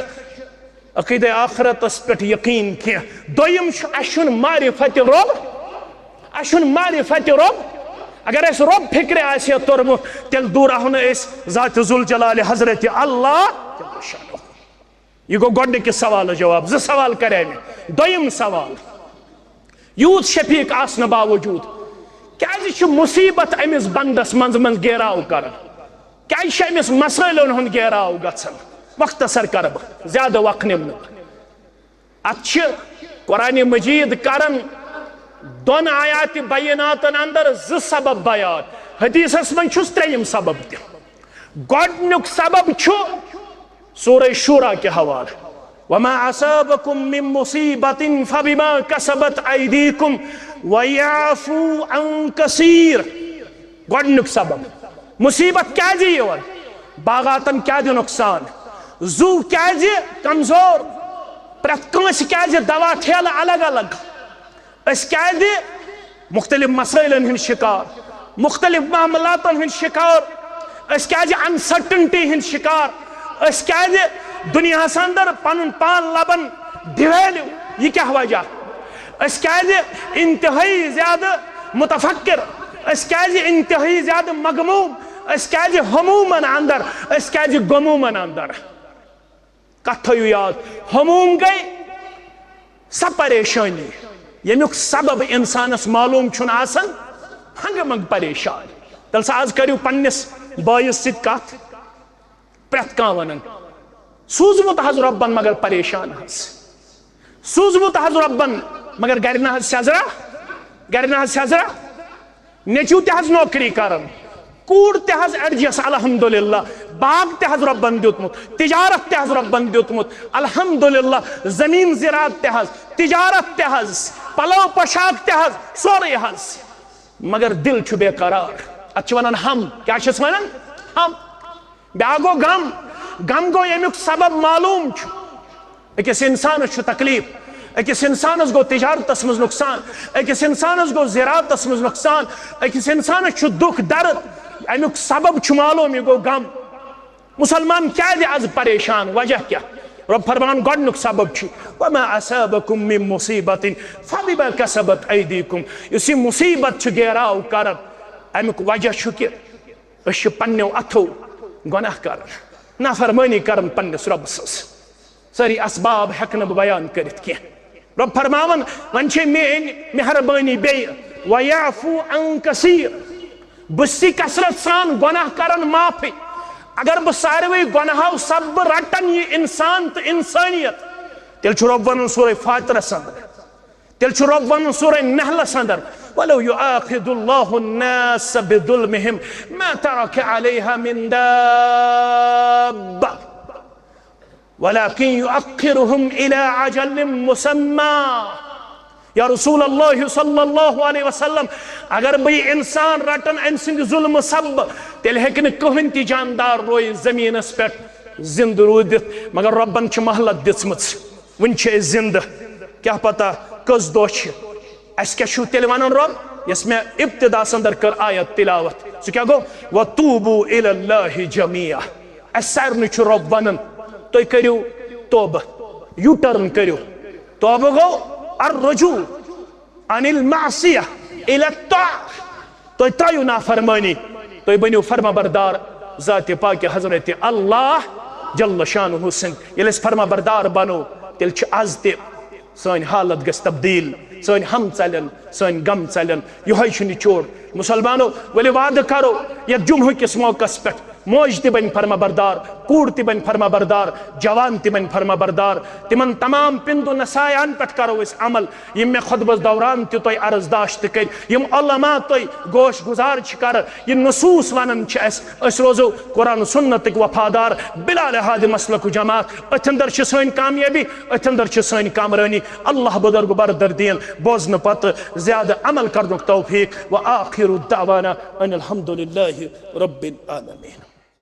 عقیدہ آخرتس پٮ۪ٹھ یقین کینٛہہ۔ دوٚیِم چھُ، اسہِ چھُنہٕ معرفت رۄب، اسہِ چھُنہٕ معرفت رۄب۔ اگر اسہِ رۄب فکرِ آسہِ ہے توٚرمُت، تیٚلہِ دوٗرہو نہٕ أسۍ ذات ذوالجلال حضرت اللہ۔ یہِ گوٚو گۄڈٕنِکِس سوالس جواب۔ زٕ سوال کرے مےٚ۔ دوٚیِم سوال، یوٗت شفیق آسنہٕ باوجوٗد کیازِ چھِ مصیبت أمِس بندس منٛزٕ منٛزٕ گیراو کران؟ کیازِ چھِ أمِس مسٲیلن ہُنٛد گیراو گژھان؟ مختصر کرٕ بہٕ، زیادٕ وقت نِمہٕ نہٕ بہٕ۔ اتھ چھِ قرآن مجید کران دۄن آیات بیناتن اندر زٕ سبب بیان۔ حدیثس منٛز چھُس ترٛیٚیِم سبب تہِ۔ گۄڈنیُک سبب چھُ سورہ شورا کہِ حوالہٕ، "وما اصابکم من مصیبۃ فبما کسبت ایدیکم ویعفو عن کثیر۔" گۄڈنیُک سبب، مصیبت کیازِ یِوان؟ باغاتن کیازِ نۄقصان؟ زُو کیازِ کمزور؟ پرٛٮ۪تھ کٲنٛسہِ کیازِ دوا ٹھیلہٕ الگ الگ؟ أسۍ کیازِ مختلف مسائلن ہٕنٛدۍ شکار، مختلف معاملاتن ہٕنٛدۍ شکار؟ أسۍ کیازِ uncertainty ہٕنٛدۍ شکار؟ أسۍ کیازِ دُنیاہس اندر پنُن پان لبان devalue؟ یہِ کیاہ وجہ؟ أسۍ کیازِ انتہٲئی زیادٕ متفکر؟ أسۍ کیازِ انتہٲئی زیادٕ مغموم؟ أسۍ کیازِ ہمومن اندر؟ أسۍ کیازِ غمومن اندر؟ کتھ تھٲیِو یاد، ہموم گٔے سۄ پریشٲنی، ییٚمیُک سبب انسانس معلوم چھُنہٕ آسان، ہنگہٕ منگہٕ پریشان۔ تیٚلہِ سا آز کٔرِو پننِس بٲیِس سۭتۍ کتھ، پرٛٮ۪تھ کانٛہہ ونان، "سوٗزمُت حظ رۄبن مگر پریشان حظ، سوٗزمُت حظ رۄبن مگر گرِ نہ حظ سیزرا، گرِ نہ حظ سیزرا۔" نیٚچوٗ تہِ حظ نوکری کران، کوٗر تہِ حظ ایڈجسٹ، الحمدللہ۔ باغ تہِ حظ رۄبن دیُتمُت، تجارت تہِ حظ رۄبن دیُتمُت، الحمدللہ۔ زٔمیٖن زِراعت تہِ حظ، تجارت تہِ حظ، پلو پوشاک تہِ حظ، سورُے حظ۔ مگر دِل چھُ بے قرار۔ اتھ چھِ ونان ہم۔ کیٛاہ چھِس ونان؟ ہم۔ بیٛاکھ گوٚو غم۔ غم گوٚو ییٚمیُک سبب معلوم چھُ۔ أکِس اِنسانَس چھُ تکلیٖف، أکِس اِنسانَس گوٚو تِجارتَس منٛز نۄقصان، أکِس اِنسانَس گوٚو زِراعتَس منٛز نۄقصان، أکِس اِنسانَس چھُ دُکھ درد، اَمیُک سبب چھُ معلوم، یہِ گوٚو غم۔ مُسلمان کیٛازِ آز پریشان؟ وجہ کیٛاہ؟ رۄب فرمان گۄڈٕنیُک سبب چھُ، "وما اصابکم من مصیبۃ فبما کسبت ایدیکم۔" یُس یہِ مُصیبت چھُ گیراو کران، اَمیُک وجہ چھُ کہِ أسۍ چھِ پننیو اتھو گۄناہ کران، نافرمٲنی کران پننِس رۄبہٕ سٕنٛز۔ سٲری اسباب ہٮ۪کہٕ نہٕ بہٕ بیان کٔرِتھ کینٛہہ۔ رۄب فرماوان، وۄنۍ چھے میٲنۍ مہربٲنی بیٚیہِ، "ویعفو عن کثیر"، بہٕ چھُسٕے کثرت سان گۄناہ کران معافٕے۔ اگر بہٕ ساروٕے گۄناہو سببہٕ رٹن یہِ انسان تہٕ انسٲنیت، تیٚلہِ چھُ رۄب ونان سورہ فاطرس اندر، تیٚلہِ چھُ رۄب ونان سورہ نحلس اندر، "ولو یؤاخذ اللہ الناس بظلمہم ما ترک علیہا من دابہ ولکن یؤخرہم الی اجل مسمی۔" یا رسول اللہ صلی اللہ علیہ وسلم، اگر بہٕ یہِ انسان رٹن أمۍ سٕنٛدِ ظلمہٕ سببہٕ، تیٚلہِ ہیٚکہِ نہٕ کٕہٕنۍ تہِ جاندار روزِتھ زمینس پٮ۪ٹھ زندٕ روٗدِتھ، مگر رۄبن چھِ مہلت دِژمٕژ۔ وٕنہِ چھِ أسۍ زِندٕ، کیٛاہ پتہ کٔژ دۄہ چھِ۔ اَسہِ کیٛاہ چھُو تیٚلہِ وَنان رۄب؟ یۄس مےٚ ابتداہَس اندر کٔر آیت تلاوت، سُہ کیٛاہ گوٚو؟ "وتوبوا الی اللہ جمیعا۔" اَسہِ سارنٕے چھُ رۄب وَنان، تُہۍ کٔرِو توبہٕ، یوٗ ٹرن کٔرِو۔ توبہٕ گوٚو الرجوع عن المعصیہ الی الطاعہ۔ تُہۍ ترٛٲیِو نافرمٲنی، تُہۍ بٔنِو فرما بردار ذاتِ پاکہِ حضرت اللہ جل شانہ سٕنٛدۍ۔ ییٚلہِ أسۍ فرما بردار بنو، تیٚلہِ چھِ از تہِ سٲنۍ حالت گژھِ تبدیل، سٲنۍ ہم ژلن، سٲنۍ غم ژلن۔ یِہوٚے چھُ نچوڑ۔ مُسلمانو، ؤلِو وعدٕ کرو یتھ جمعہ کِس موقعس پٮ۪ٹھ موج تہِ بنہِ فرما بردار، کوٗر تہِ بنہِ فرما بردار، جوان تہِ بنہِ فرما بردار۔ تِمن تمام پِند و نصایحن پٮ۪ٹھ کرو أسۍ عمل، یِم مےٚ خطبس دوران تہِ تۄہہِ عرض داشت کٔرۍ، یِم علماء تۄہہِ گوش گزار چھِ کران، یہِ نصوص ونان چھِ اَسہِ، أسۍ روزو قرآن سنتٕکۍ وفادار، بلا لحاظ مسلک و جماعت۔ أتھۍ اندر چھِ سٲنۍ کامیٲبی، أتھۍ اندر چھِ سٲنۍ کامرٲنی۔ اللہ بزرگ بردر دین بوزنہٕ پتہٕ زیادٕ عمل کرنُک توفیق۔ و آخر دعوانا ان الحمد للہ رب العالمین۔